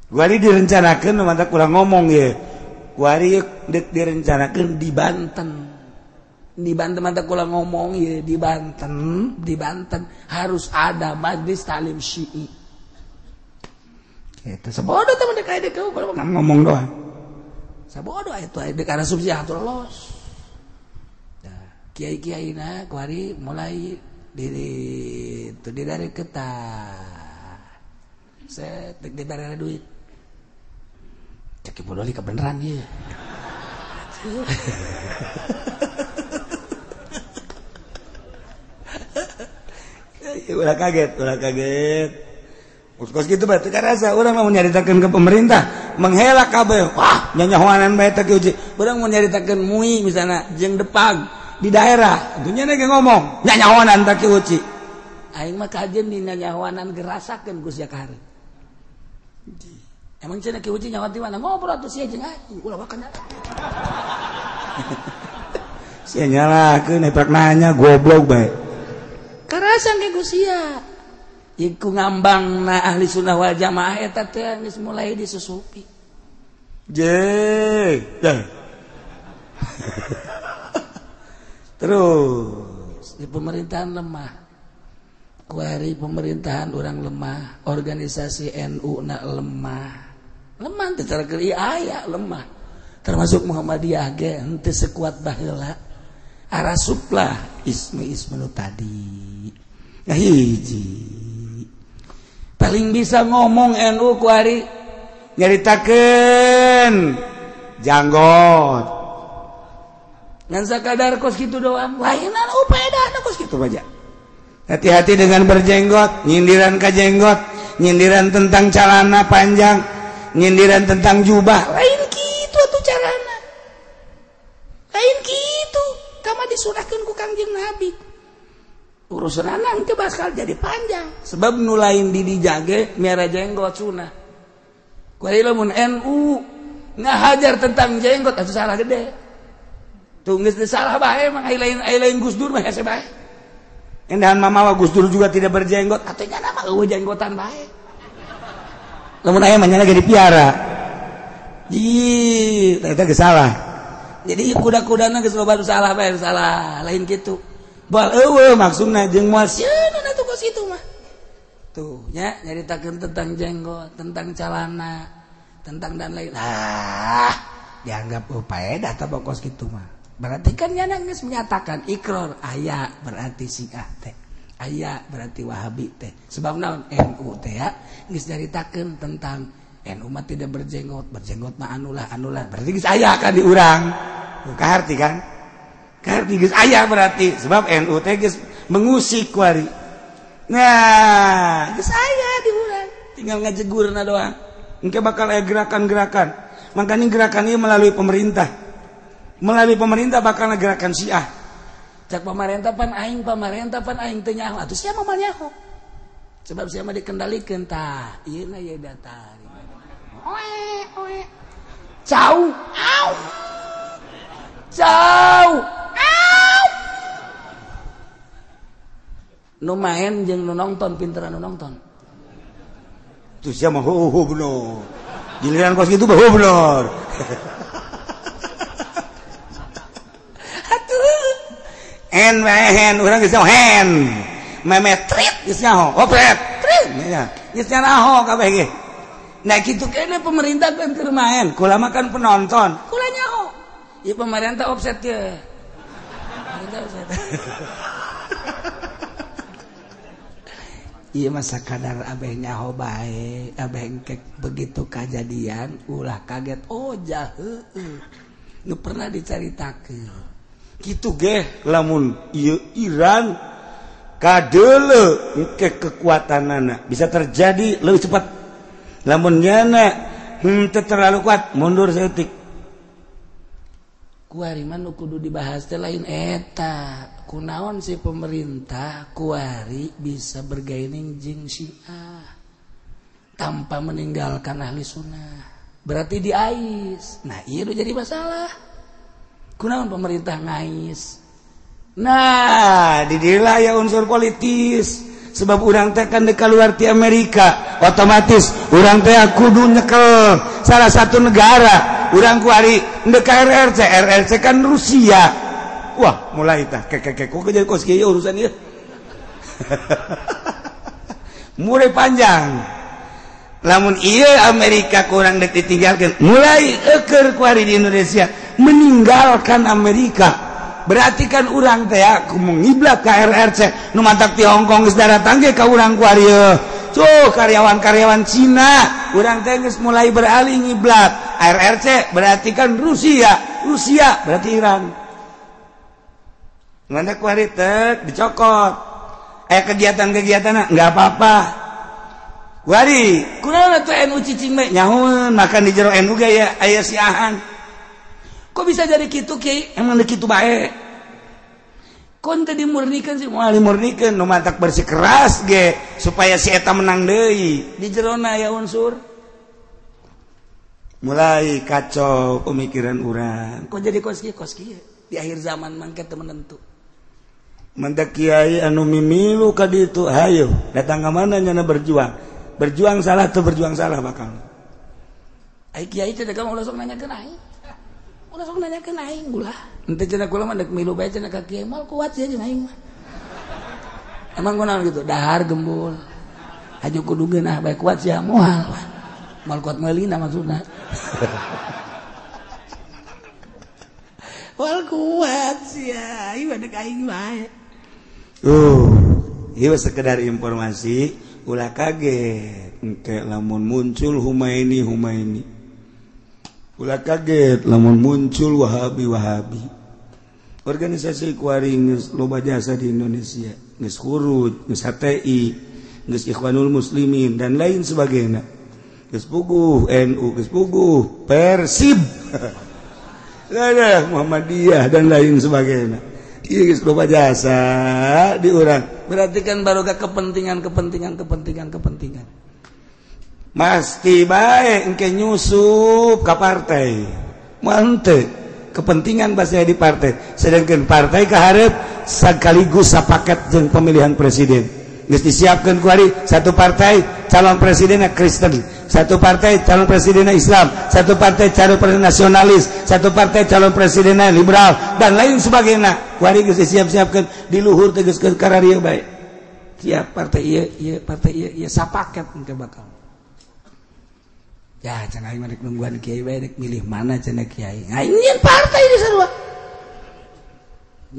Speaker 2: Kuari direncanakeun mantap kurang ngomong ye. Kuari deuk direncanakeun di Banten.
Speaker 1: Di Banten mantap kula ngomong ye, di Banten harus ada majlis taklim Syi'i.
Speaker 2: Eta sabodo teh mun deuk kau ngomong doang.
Speaker 1: Sabodo eta deuk arasup Syiah lolos. Kiai-kiai na kuari mulai diri itu dari ketat saya diberi duit cek ibu doli kebenaran ya.
Speaker 2: Ulah kaget kos gitu berarti kan rasa orang mau nyaritakan ke pemerintah menghelak kabeh wah nyanyahoanan bae teh uji
Speaker 1: urang mau nyaritakan MUI misalnya jeung Depag
Speaker 2: di daerah dunya ge ngomong nyanyahoanan tak uci
Speaker 1: aing mah kajen di nyanyahoanan gerasakeun ku sia ka emang cenah ki uci nyawa ti mana ngobrol atuh sia jeung aing ulah bakal
Speaker 2: sia nyalakeun neprak nanya goblok bae
Speaker 1: karasan ge ku sia ieu ngambangna ahli sunnah wal jamaah eta teh geus mulai disusupi
Speaker 2: je
Speaker 1: terus di pemerintahan lemah, kuari pemerintahan orang lemah, organisasi NU na lemah, lemah teu cara aya lemah, termasuk Muhammadiyah ge henteu sekuat baheula, arasuplah ismi-ismi nu tadi.
Speaker 2: Nah hiji
Speaker 1: paling bisa ngomong NU kuari
Speaker 2: nyaritakeun janggot.
Speaker 1: Ngan sakadar kos kitu doang, lainan upedana kos kitu
Speaker 2: aja. Hati-hati dengan berjenggot, nyindiran ka jenggot, nyindiran tentang celana panjang, nyindiran tentang jubah,
Speaker 1: lain kitu atuh carana. Lain kitu, kama disunahkeun ku Kangjeng Nabi. Urusanana engke bakal jadi panjang. Sebab nu lain di dijage miara jenggot sunah. Kuari lamun NU ngahajar tentang jenggot atuh salah gede. Tuh geus salah bae mah lain Gus Dur mah hese bae.
Speaker 2: Endahan mamawa Gus Dur juga tidak berjenggot,
Speaker 1: atuh nya mah eueuh jenggotan bae.
Speaker 2: Lamun aya mah nya lagi dipiara. Ih, eta geus salah.
Speaker 1: Jadi kuda-kudana geus loba salah bae, salah, lain kitu.
Speaker 2: Bal eueuh maksudna jeung moal
Speaker 1: sieun atuh kos kitu mah. Tuh nya nyaritakeun tentang jenggot, tentang calana, tentang dan lain. Ah,
Speaker 2: dianggap upaedah tah kos kitu mah.
Speaker 1: Berarti kan nyana geus menyatakan ikrar aya berarti Syiah teh, aya berarti Wahabi teh. Sebab naon NU teh ya geus nyaritakeun tentang NU mah tidak berjenggot, berjenggot mah anulah anulah.
Speaker 2: Berarti geus aya kan di urang. Kaharti kan? Kaharti geus aya berarti sebab NU teh geus mengusik kuari. Nah,
Speaker 1: geus aya di urang. Tinggal ngajegurna doang.
Speaker 2: Engke bakal aya gerakan-gerakan. Makanya gerakan ieu melalui pemerintah. Melalui pemerintah bakal gerakan Syiah.
Speaker 1: Cak pemerintah pan aing teu nyaho atuh sia mah nyaho. Sebab sia mah dikendalikeun tah. Ieu na ieu data. Oe oe. Cau au. Cau au. Nu main jeung nu nonton pinteran nu nonton.
Speaker 2: Tuh sia mah heuh bener. Giliran kos kitu heuh bener. En hen urang geus hen memetrit geus nyaho opret trit nya geus nyaho kabeh ge. Nah kitu kene pemerintah kan keur main kula mah kan penonton
Speaker 1: kula nyaho ieu pemerintah offset ge pemerintah offset. Ieu mah sakadar abeh nyaho bae, abeh engkek begitu kajadian ulah kaget, oh jah heueuh. Nu pernah dicaritakeun.
Speaker 2: Kitu geh lamun ieu Iran kadeuleu engke kekuatanana bisa terjadi lebih cepat. Lamun nyana henteu terlalu kuat mundur saeutik.
Speaker 1: Kuari mah nu kudu dibahas teh lain eta. Kunaon si pemerintah kuari bisa bergaining jeung Syiah tanpa meninggalkan ahli sunnah. Berarti diais. Nah, ieu nu jadi masalah. Kunaon pemerintah ngais?
Speaker 2: Nah, di dieu aya unsur politis. Sebab urang teh kan keluar ti Amerika, otomatis urang teh kudu nyekel salah satu negara. Urang kuari ndek RRC, RRC kan Rusia. Wah, mulai tah kekeke kok jadi kos kieu urusan ieu. Mulai panjang. Lamun ieu Amerika kurang dek ditinggalkeun, mulai eukeur kuari di Indonesia meninggalkan Amerika. Berarti kan urang teh mengiblat ka RRC nu mantak ti Hong Kong geus daratang ge ka urang kuari ieu. Tuh karyawan-karyawan Cina, urang teh geus mulai beralih ngiblat. RRC berarti kan Rusia, Rusia berarti Iran. Mana kuari tek dicokot. Aya kegiatan-kegiatan enggak apa-apa. Kuari, kunaon atuh NU cicing bae nyahoeun makan di jero NU ge aya aya siahan.
Speaker 1: Kok bisa jadi kitu kiai?
Speaker 2: Emang deuk kitu bae.
Speaker 1: Kon teh dimurnikan sih
Speaker 2: moal dimurnikeun nu matak bersikeras ge supaya si eta menang deui.
Speaker 1: Di jerona aya unsur
Speaker 2: mulai kacau pemikiran urang.
Speaker 1: Kok jadi kos kieu kos kieu? Di akhir zaman mangke teu menentu.
Speaker 2: Mendak kiai anu mimilu ka ditu hayo datang ka mana nyana berjuang. Berjuang salah tuh berjuang salah bakal.
Speaker 1: Ai kiai teh kamu ulah sok nanyakeun aing. Ulah sok nanyakeun aing ulah. Henteu cenah kula mah dek milu bae cenah ka kiai moal kuat sia jeung aing mah. Emang kunaon gitu? Dahar gembul. Haju kudu geunah bae kuat sia moal. Moal kuat meulina maksudna. Moal kuat sia, ieu dek aing bae.
Speaker 2: Ieu sekedar informasi ulah kaget engke lamun muncul Humaini Humaini. Ulah kaget lamun muncul Wahabi Wahabi. Organisasi kuari geus loba jasa di Indonesia, geus Khuruj, geus HTI, geus Ikhwanul Muslimin dan lain sebagainya. Geus puguh NU, geus puguh Persib. Muhammadiyah dan lain sebagainya. Ieu geus loba jasa di urang.
Speaker 1: Berarti kan baru ke kepentingan kepentingan kepentingan kepentingan.
Speaker 2: Pasti bae engke nyusup ka partai. Mante kepentingan pasti di partai. Sedangkan partai kaharep sekaligus sapaket jeung pemilihan presiden. Geus disiapkeun ku ari satu partai calon presidenna Kristen, satu partai calon presidenna Islam, satu partai calon presiden nasionalis, satu partai calon presidenna liberal dan lain sebagainya. Ku ari geus disiap-siapkeun di luhur teh geus kararieu bae.
Speaker 1: Tiap partai ieu ieu partai ieu ieu sapaket engke bakal. Ya cenah aing mah rek nungguan kiai bae rek milih mana cenah kiai. Aing nyieun partai di sarua.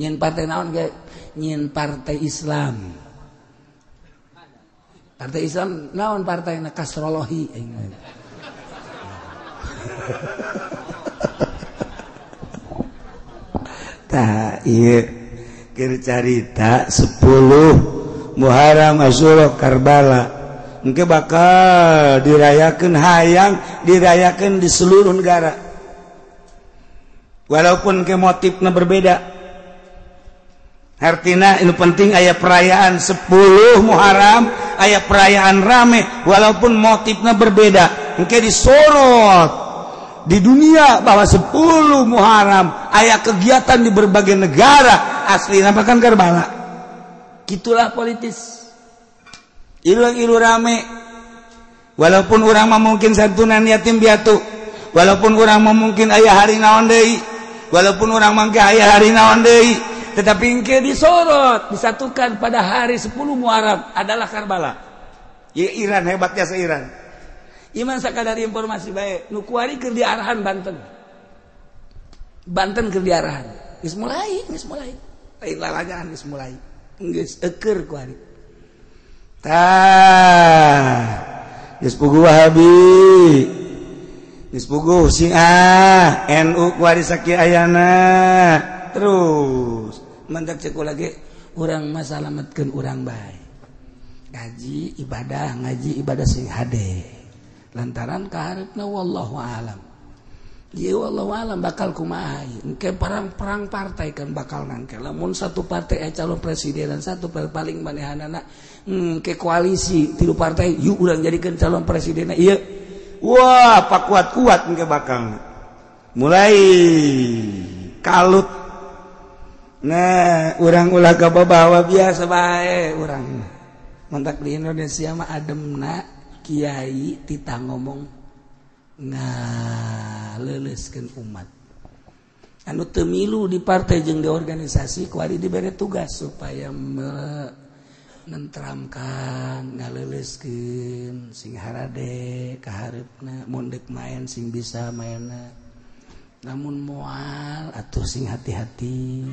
Speaker 1: Nyieun partai naon ge? Nyieun partai Islam. Partai Islam naon partai na Kasrolohi aing.
Speaker 2: Tah ieu keur carita 10 Muharram Asyura Karbala. Engke bakal dirayakeun hayang dirayakeun di seluruh negara. Walaupun ke motifna berbeda. Artina ini penting aya perayaan 10 Muharram, aya perayaan rame walaupun motifna berbeda. Engke disorot di dunia bahwa 10 Muharram aya kegiatan di berbagai negara asli kan Karbala.
Speaker 1: Gitulah politis.
Speaker 2: Ilu-ilu rame walaupun urang mah mungkin santunan yatim piatu, walaupun urang mah mungkin aya hari naon deui, walaupun urang mangke aya hari naon deui,
Speaker 1: tetapi engke disorot disatukan pada hari 10 Muharram adalah Karbala.
Speaker 2: Ya Iran hebatnya se Iran.
Speaker 1: Iman sakadar informasi bae nu kuari keur diarahan Banten. Banten keur diarahan. Geus mulai, geus mulai. Lain lalajaan geus mulai. Geus eukeur kuari.
Speaker 2: Tah geus puguh Wahabi, geus puguh Syiah, NU kuari sakieu ayana. Terus mendak cek lagi urang mah salametkeun urang bae. Ngaji ibadah, ngaji ibadah sing hade. Lantaran kaharepna wallahu alam. Ieu wallahu alam bakal kumaha ieu. Engke perang-perang partai kan bakal nangke. Lamun satu partai aya calon presiden dan satu paling manehanana ke koalisi tilu partai yuk urang jadikeun calon presidenna ieu. Wah, pakuat-kuat engke bakal. Mulai kalut. Nah, urang ulah kabawa biasa bae urang. Mantak di Indonesia mah ademna kiai titah ngomong ngaleuleuskeun umat. Anu teu milu di partai jeung di organisasi kuari dibere tugas supaya menentramkan, ngaleuleuskeun sing harade kahareupna, mun deuk main sing bisa mainna. Lamun moal atuh sing hati-hati.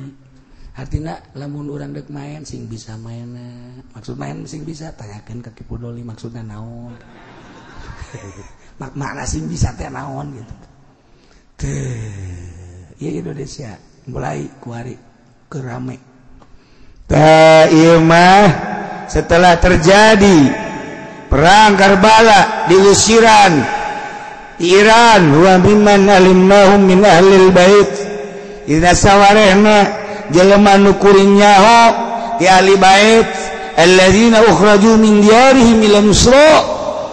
Speaker 2: Hartina lamun urang deuk main sing bisa mainna. Maksud main sing bisa tanyakeun ka Ki Pudoli maksudna naon. Makna sing bisa teh naon gitu. Teh, ieu Indonesia mulai kuari kerame. Tah ieu mah setelah terjadi perang Karbala diusiran di Iran wa mimman alimnahum min ahlil bait. Dina sawarehna jelema nu kuring nyaho ti ahli bait alladzina ukhraju min diyarihim ila Misra,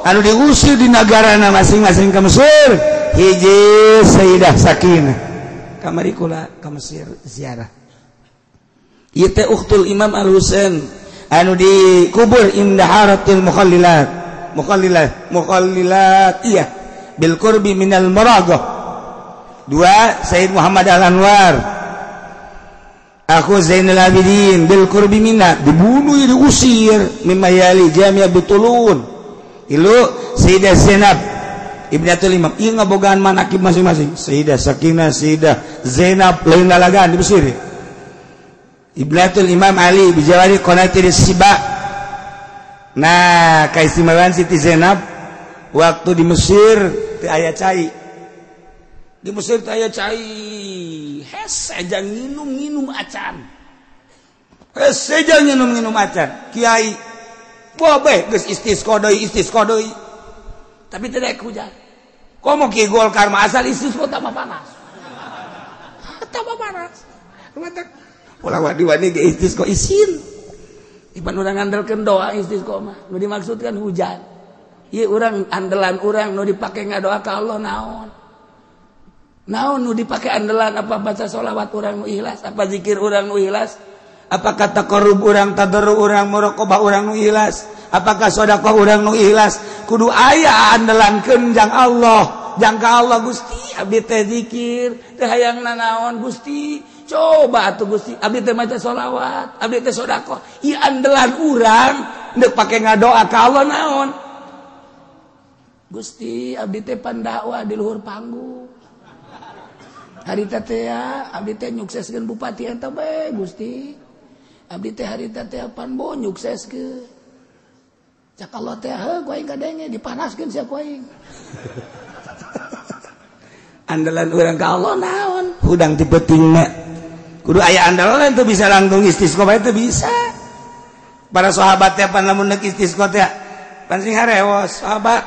Speaker 2: anu diusir di nagarana masing-masing ke Mesir. Hiji Sayyidah Sakinah kamari kula ka Mesir ziarah. Ieu teh ukhtul Imam Al-Husain anu dikubur inda haratil mukhallilat mukhallilat mukhallilat iya bil qurbi minal maraghah. Dua Sayyid Muhammad Al-Anwar aku Zainal Abidin bil qurbi minna dibunuh diusir mimma yali jami'a bitulun. Ilu Sayyidah Zainab Ibnatul Imam ieu ngabogaan manakib masing-masing. Sayyidah Sakinah, Sayyidah Zainab lain lalagaan di Mesir. Ibnatul Imam Ali bijawari qanatir Siba. Nah, kaistimewaan Siti Zainab waktu di Mesir teu aya cai. Di Mesir teu aya cai. Hese jang nginum-nginum acan. Hese jang nginum-nginum acan. Kiai bobe geus istisqa deui. Tapi tidak hujan. Komo ki Golkar mah asal istisqa tambah panas. Tambah panas. Mantap. Ulah wadi-wadi ge istisqa isin. Ipan urang ngandalkeun doa istisqa mah. Nu dimaksudkan hujan. Ieu urang andalan urang nu dipake ngadoa ka Allah naon? Naon nu dipake andalan apa baca sholawat urang nu ikhlas, apa zikir urang nu ikhlas? Apakah taqarrub urang, tadarru urang, muraqabah urang nu ikhlas? Apakah sedekah urang nu ikhlas? Kudu aya andalankeun jang Allah, jang ka Allah Gusti, abdi teh zikir, teh hayang nanaon Gusti. Coba atuh Gusti, abdi teh maca sholawat, abdi teh sedekah. Ieu andalan urang deuk pake ngadoa ka Allah naon? Gusti, abdi teh pandakwah di luhur panggung. Harita teh abdi teh nyukseskeun bupati eta bae Gusti. Abdi teh harita teh pan bo nyukseskeun. Cak Allah teh heuh ku aing kadenge dipanaskeun sia ku aing. Andalan urang ka Allah naon? Hudang ti peutingna. Kudu aya andalan teu bisa langsung istisqa bae teu bisa. Para sahabat teh pan lamun deuk istisqa teh pan sing harewos sahabat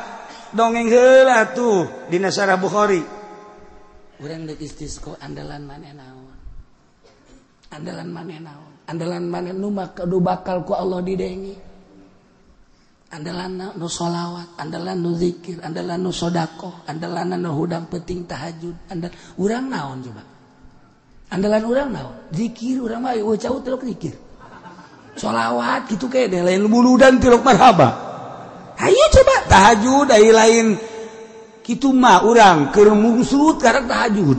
Speaker 2: dongeng heula tuh dina Syarah Bukhari. Urang deuk istisqa andalan maneh naon? Andalan maneh naon? Andalan maneh nu bakal ku Allah didengi. Andalan nu sholawat, andalan nu zikir, andalan nu sodakoh, andalan nu hudang penting tahajud, andalan urang naon coba? Andalan urang naon? Zikir urang mah eueuh cau tilok zikir. Sholawat kitu ke deh lain muludan tilok marhaba. Hayu coba tahajud ai lain kitu mah urang keur mungsut karek tahajud.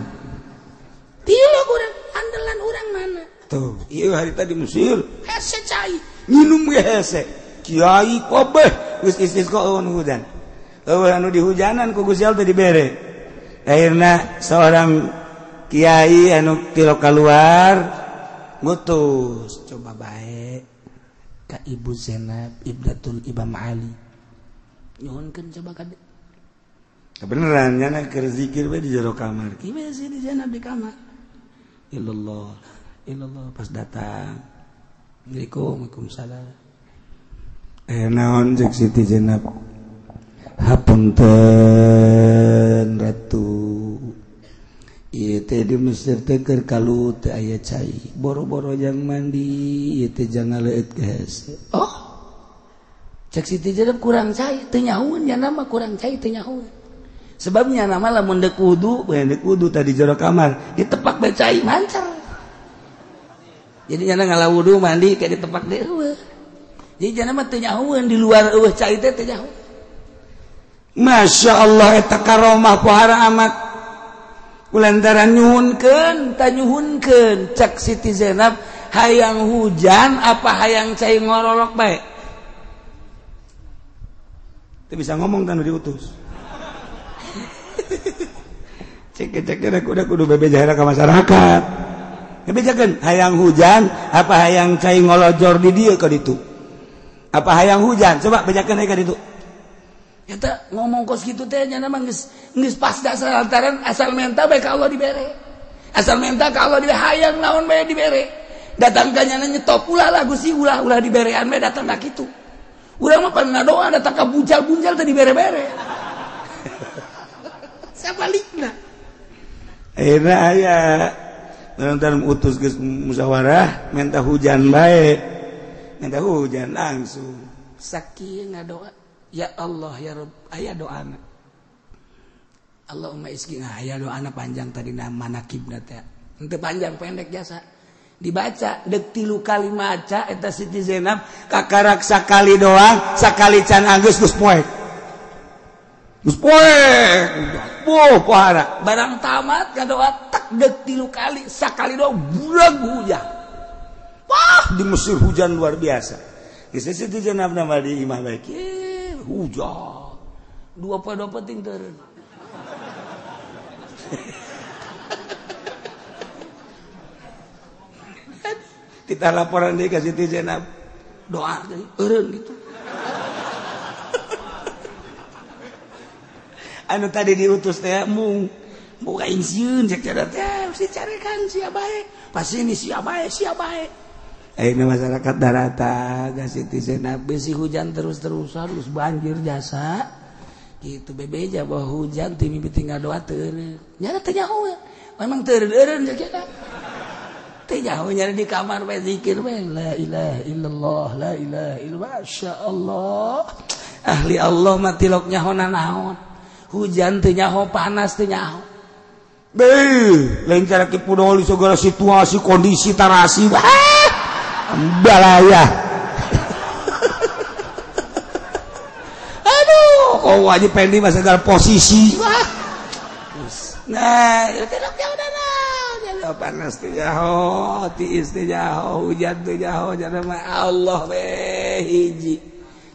Speaker 2: Tilok urang andalan urang mana? Tuh, ieu harita di Mesir hese cai, minum ge hese. Kiai kabeh geus istisqa eueun hujan. Eueuh anu dihujanan ku Gusti Allah teh dibere. Akhirna seorang kiai anu tilok keluar ngutus, coba bae.
Speaker 1: Ka Ibu Zainab Ibnatul Imam Ali. Nyuhunkeun coba ka
Speaker 2: kebeneran nyana keur zikir we di jero kamar.
Speaker 1: Kieu Siti Zainab di kamar. Illallah, illallah pas datang. Assalamualaikum, waalaikumsalam.
Speaker 2: Naon cek Siti Zainab? Hapunten ratu. Ieu teh di Mesir teh keur kalut teu aya cai. Boro-boro jang mandi, ieu teh jang ngaleut ka hese.
Speaker 1: Oh. Cek Siti Zainab kurang cai, teu nyahueun nya mah kurang cai teu nyahueun.
Speaker 2: Sebabnya nama lamun deuk wudu, we deuk wudu tadi jero kamar, ditepak bae cai
Speaker 1: mancar. Jadi nyana ngala wudu mandi kayak ditepak deui eueuh. Jadi nyana mah teu nyahueun di luar eueuh cai teh teu nyahueun.
Speaker 2: Masya Allah eta karomah pohara amat.
Speaker 1: Kulantaran nyuhunkeun ta nyuhunkeun cek Siti Zainab hayang hujan apa hayang cai ngorolok bae.
Speaker 2: Teu bisa ngomong tan diutus. Cek-cek udah kudu bebeja ka masyarakat. Bebejakeun hayang hujan apa hayang cai ngolojor di dieu ka ditu. Apa hayang hujan coba bejakeun ka ditu.
Speaker 1: Eta ngomong kos kitu teh nya mah geus geus pas dasar lantaran asal menta bae ka Allah dibere. Asal menta ka Allah dibere hayang naon bae dibere. Datang ka nyana nyetop ulah lah Gusti ulah ulah diberean bae datang ka kitu. Urang mah pan ngadoa datang ka buncal-buncal teh dibere-bere. Sabalikna.
Speaker 2: Ayeuna aya lantaran utus geus musyawarah minta hujan bae. Minta hujan langsung.
Speaker 1: Sakieu ngadoa. Ya Allah ya Rabb aya doana. Allahumma isqina aya doana panjang tadi manakibna teh. Henteu panjang pendek jasa. Dibaca deuk 3 kali maca eta Siti Zainab
Speaker 2: kakarak sakali doang, sakali can anggeus geus poek. Geus poek. Boh pohara.
Speaker 1: Barang tamat ngadoa tek deuk 3 kali, sakali doang bulag hujan.
Speaker 2: Wah, di Mesir hujan luar biasa. Geus Siti Zainab nama di imah bae.
Speaker 1: Hujan. Dua poe dua penting teureun.
Speaker 2: Kita laporan deui ka Siti Zainab.
Speaker 1: Doa deui eureun gitu.
Speaker 2: Anu tadi diutus teh mung
Speaker 1: boga ingsiun cek cara teh mesti carekan sia bae. Pasti ini sia bae, sia bae.
Speaker 2: Ayeuna masyarakat darata ka Siti Zainab
Speaker 1: besi hujan terus-terusan terus banjir jasa. Gitu bebeja bahwa hujan ti mimiti ngadoa teureun. Nya teh nyaho. Memang teureun-eureun cek eta. Teh nyaho nyari di kamar bae zikir bae la ilaha illallah la ilaha illallah masyaallah. Ahli Allah mah tilok nyahona naon. Hujan teu nyaho, panas teu nyaho.
Speaker 2: Beuh, lain cara kipudoli segala situasi kondisi tarasi. Wah, balaya. Aduh, kau wajib pendi mah segala posisi. Wah. Nah, tilok nyahona naon. Panas teu nyaho, tiis teu nyaho, hujan teu nyaho, jana mah Allah we hiji.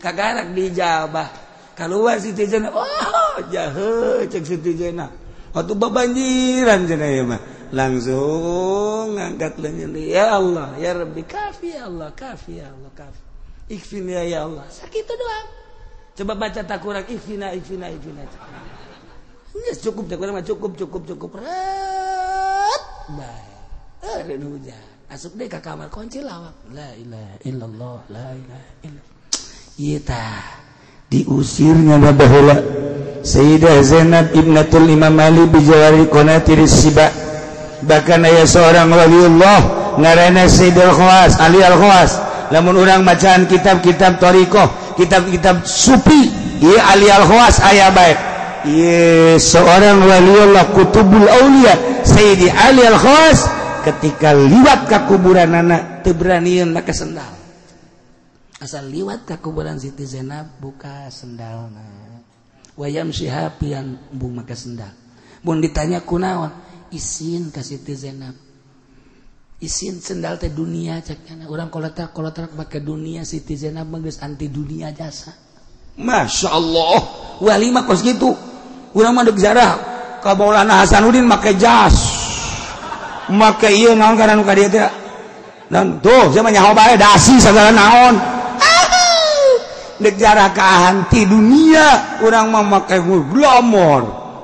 Speaker 1: Kagarak dijabah. Keluar Siti Zainab, oh jahe cek Siti Zainab.
Speaker 2: Waktu babanjiran cenah ieu mah. Langsung ngangkat leungeun,
Speaker 1: ya Allah, ya Rabbi, kafi ya Allah, kafi ya Allah, kafi. Ikfina ya Allah. Sakitu doang. Coba baca takurang ikfina, ikfina, ikfina. Geus cukup takurang mah cukup, cukup, cukup. Ret. Bae. Eureun hujan. Asup deui ka kamar kunci lawak. La ilaha illallah, la ilaha illallah. Ieu tah
Speaker 2: diusirnya baheula Sayyidah Zainab ibnatul Imam Ali bijawari qanatir siba. Bahkan aya seorang waliullah ngaranna Sayyid Al-Khawas, Ali Al-Khawas. Lamun urang bacaan kitab-kitab thariqah, kitab-kitab sufi, ieu Ali Al-Khawas aya bae. Ieu seorang waliullah kutubul aulia Sayyidi Ali Al-Khawas ketika liwat ka kuburanana
Speaker 1: teu beranian make sendal. Asal liwat ka kuburan Siti Zainab buka sendalna. Wayam sihapian embung make sendal. Mun ditanya kunaon, isin ka Siti Zainab. Isin sendal teh dunia cek nya. Urang kolotrak make dunia, Siti Zainab mah geus anti dunia jasa.
Speaker 2: Masya Allah. Wali mah kos kitu. Urang mah deuk zarah ka Maulana Hasanuddin make jas. Make ieu naon kana nu ka dieu teh. Dan tuh saya mah nyaho bae dasi sagala naon. Dek jarah ka anti dunia urang mah make glamor.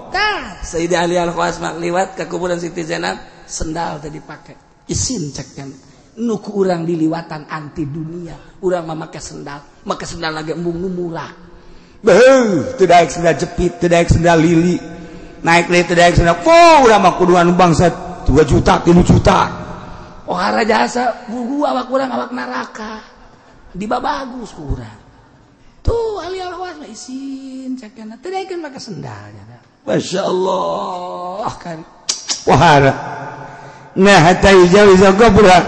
Speaker 1: Tah, Sayyidi Ali Al-Khawas mah liwat ke kuburan Siti Zainab, sendal teh dipake. Isin cek kan. Nu ku urang diliwatan anti dunia, urang mah make sendal, make sendal lagi embung nu murah.
Speaker 2: Beuh, teu daek sendal jepit, teu daek sendal lili. Naik deui teu daek sendal. Oh, urang mah kudu anu bangsa 2 juta, 3 juta.
Speaker 1: Oh, jasa gugu awak urang awak neraka. Dibabagus ku urang. Tuh Ali Al-Khawas mah isin cek kan. Teu daekeun make sendal.
Speaker 2: Masya Allah kan. Wahara. Nah, hatta yujawiza qabra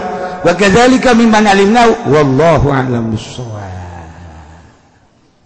Speaker 2: wa kadzalika mimman alimna wallahu a'lam bissawab.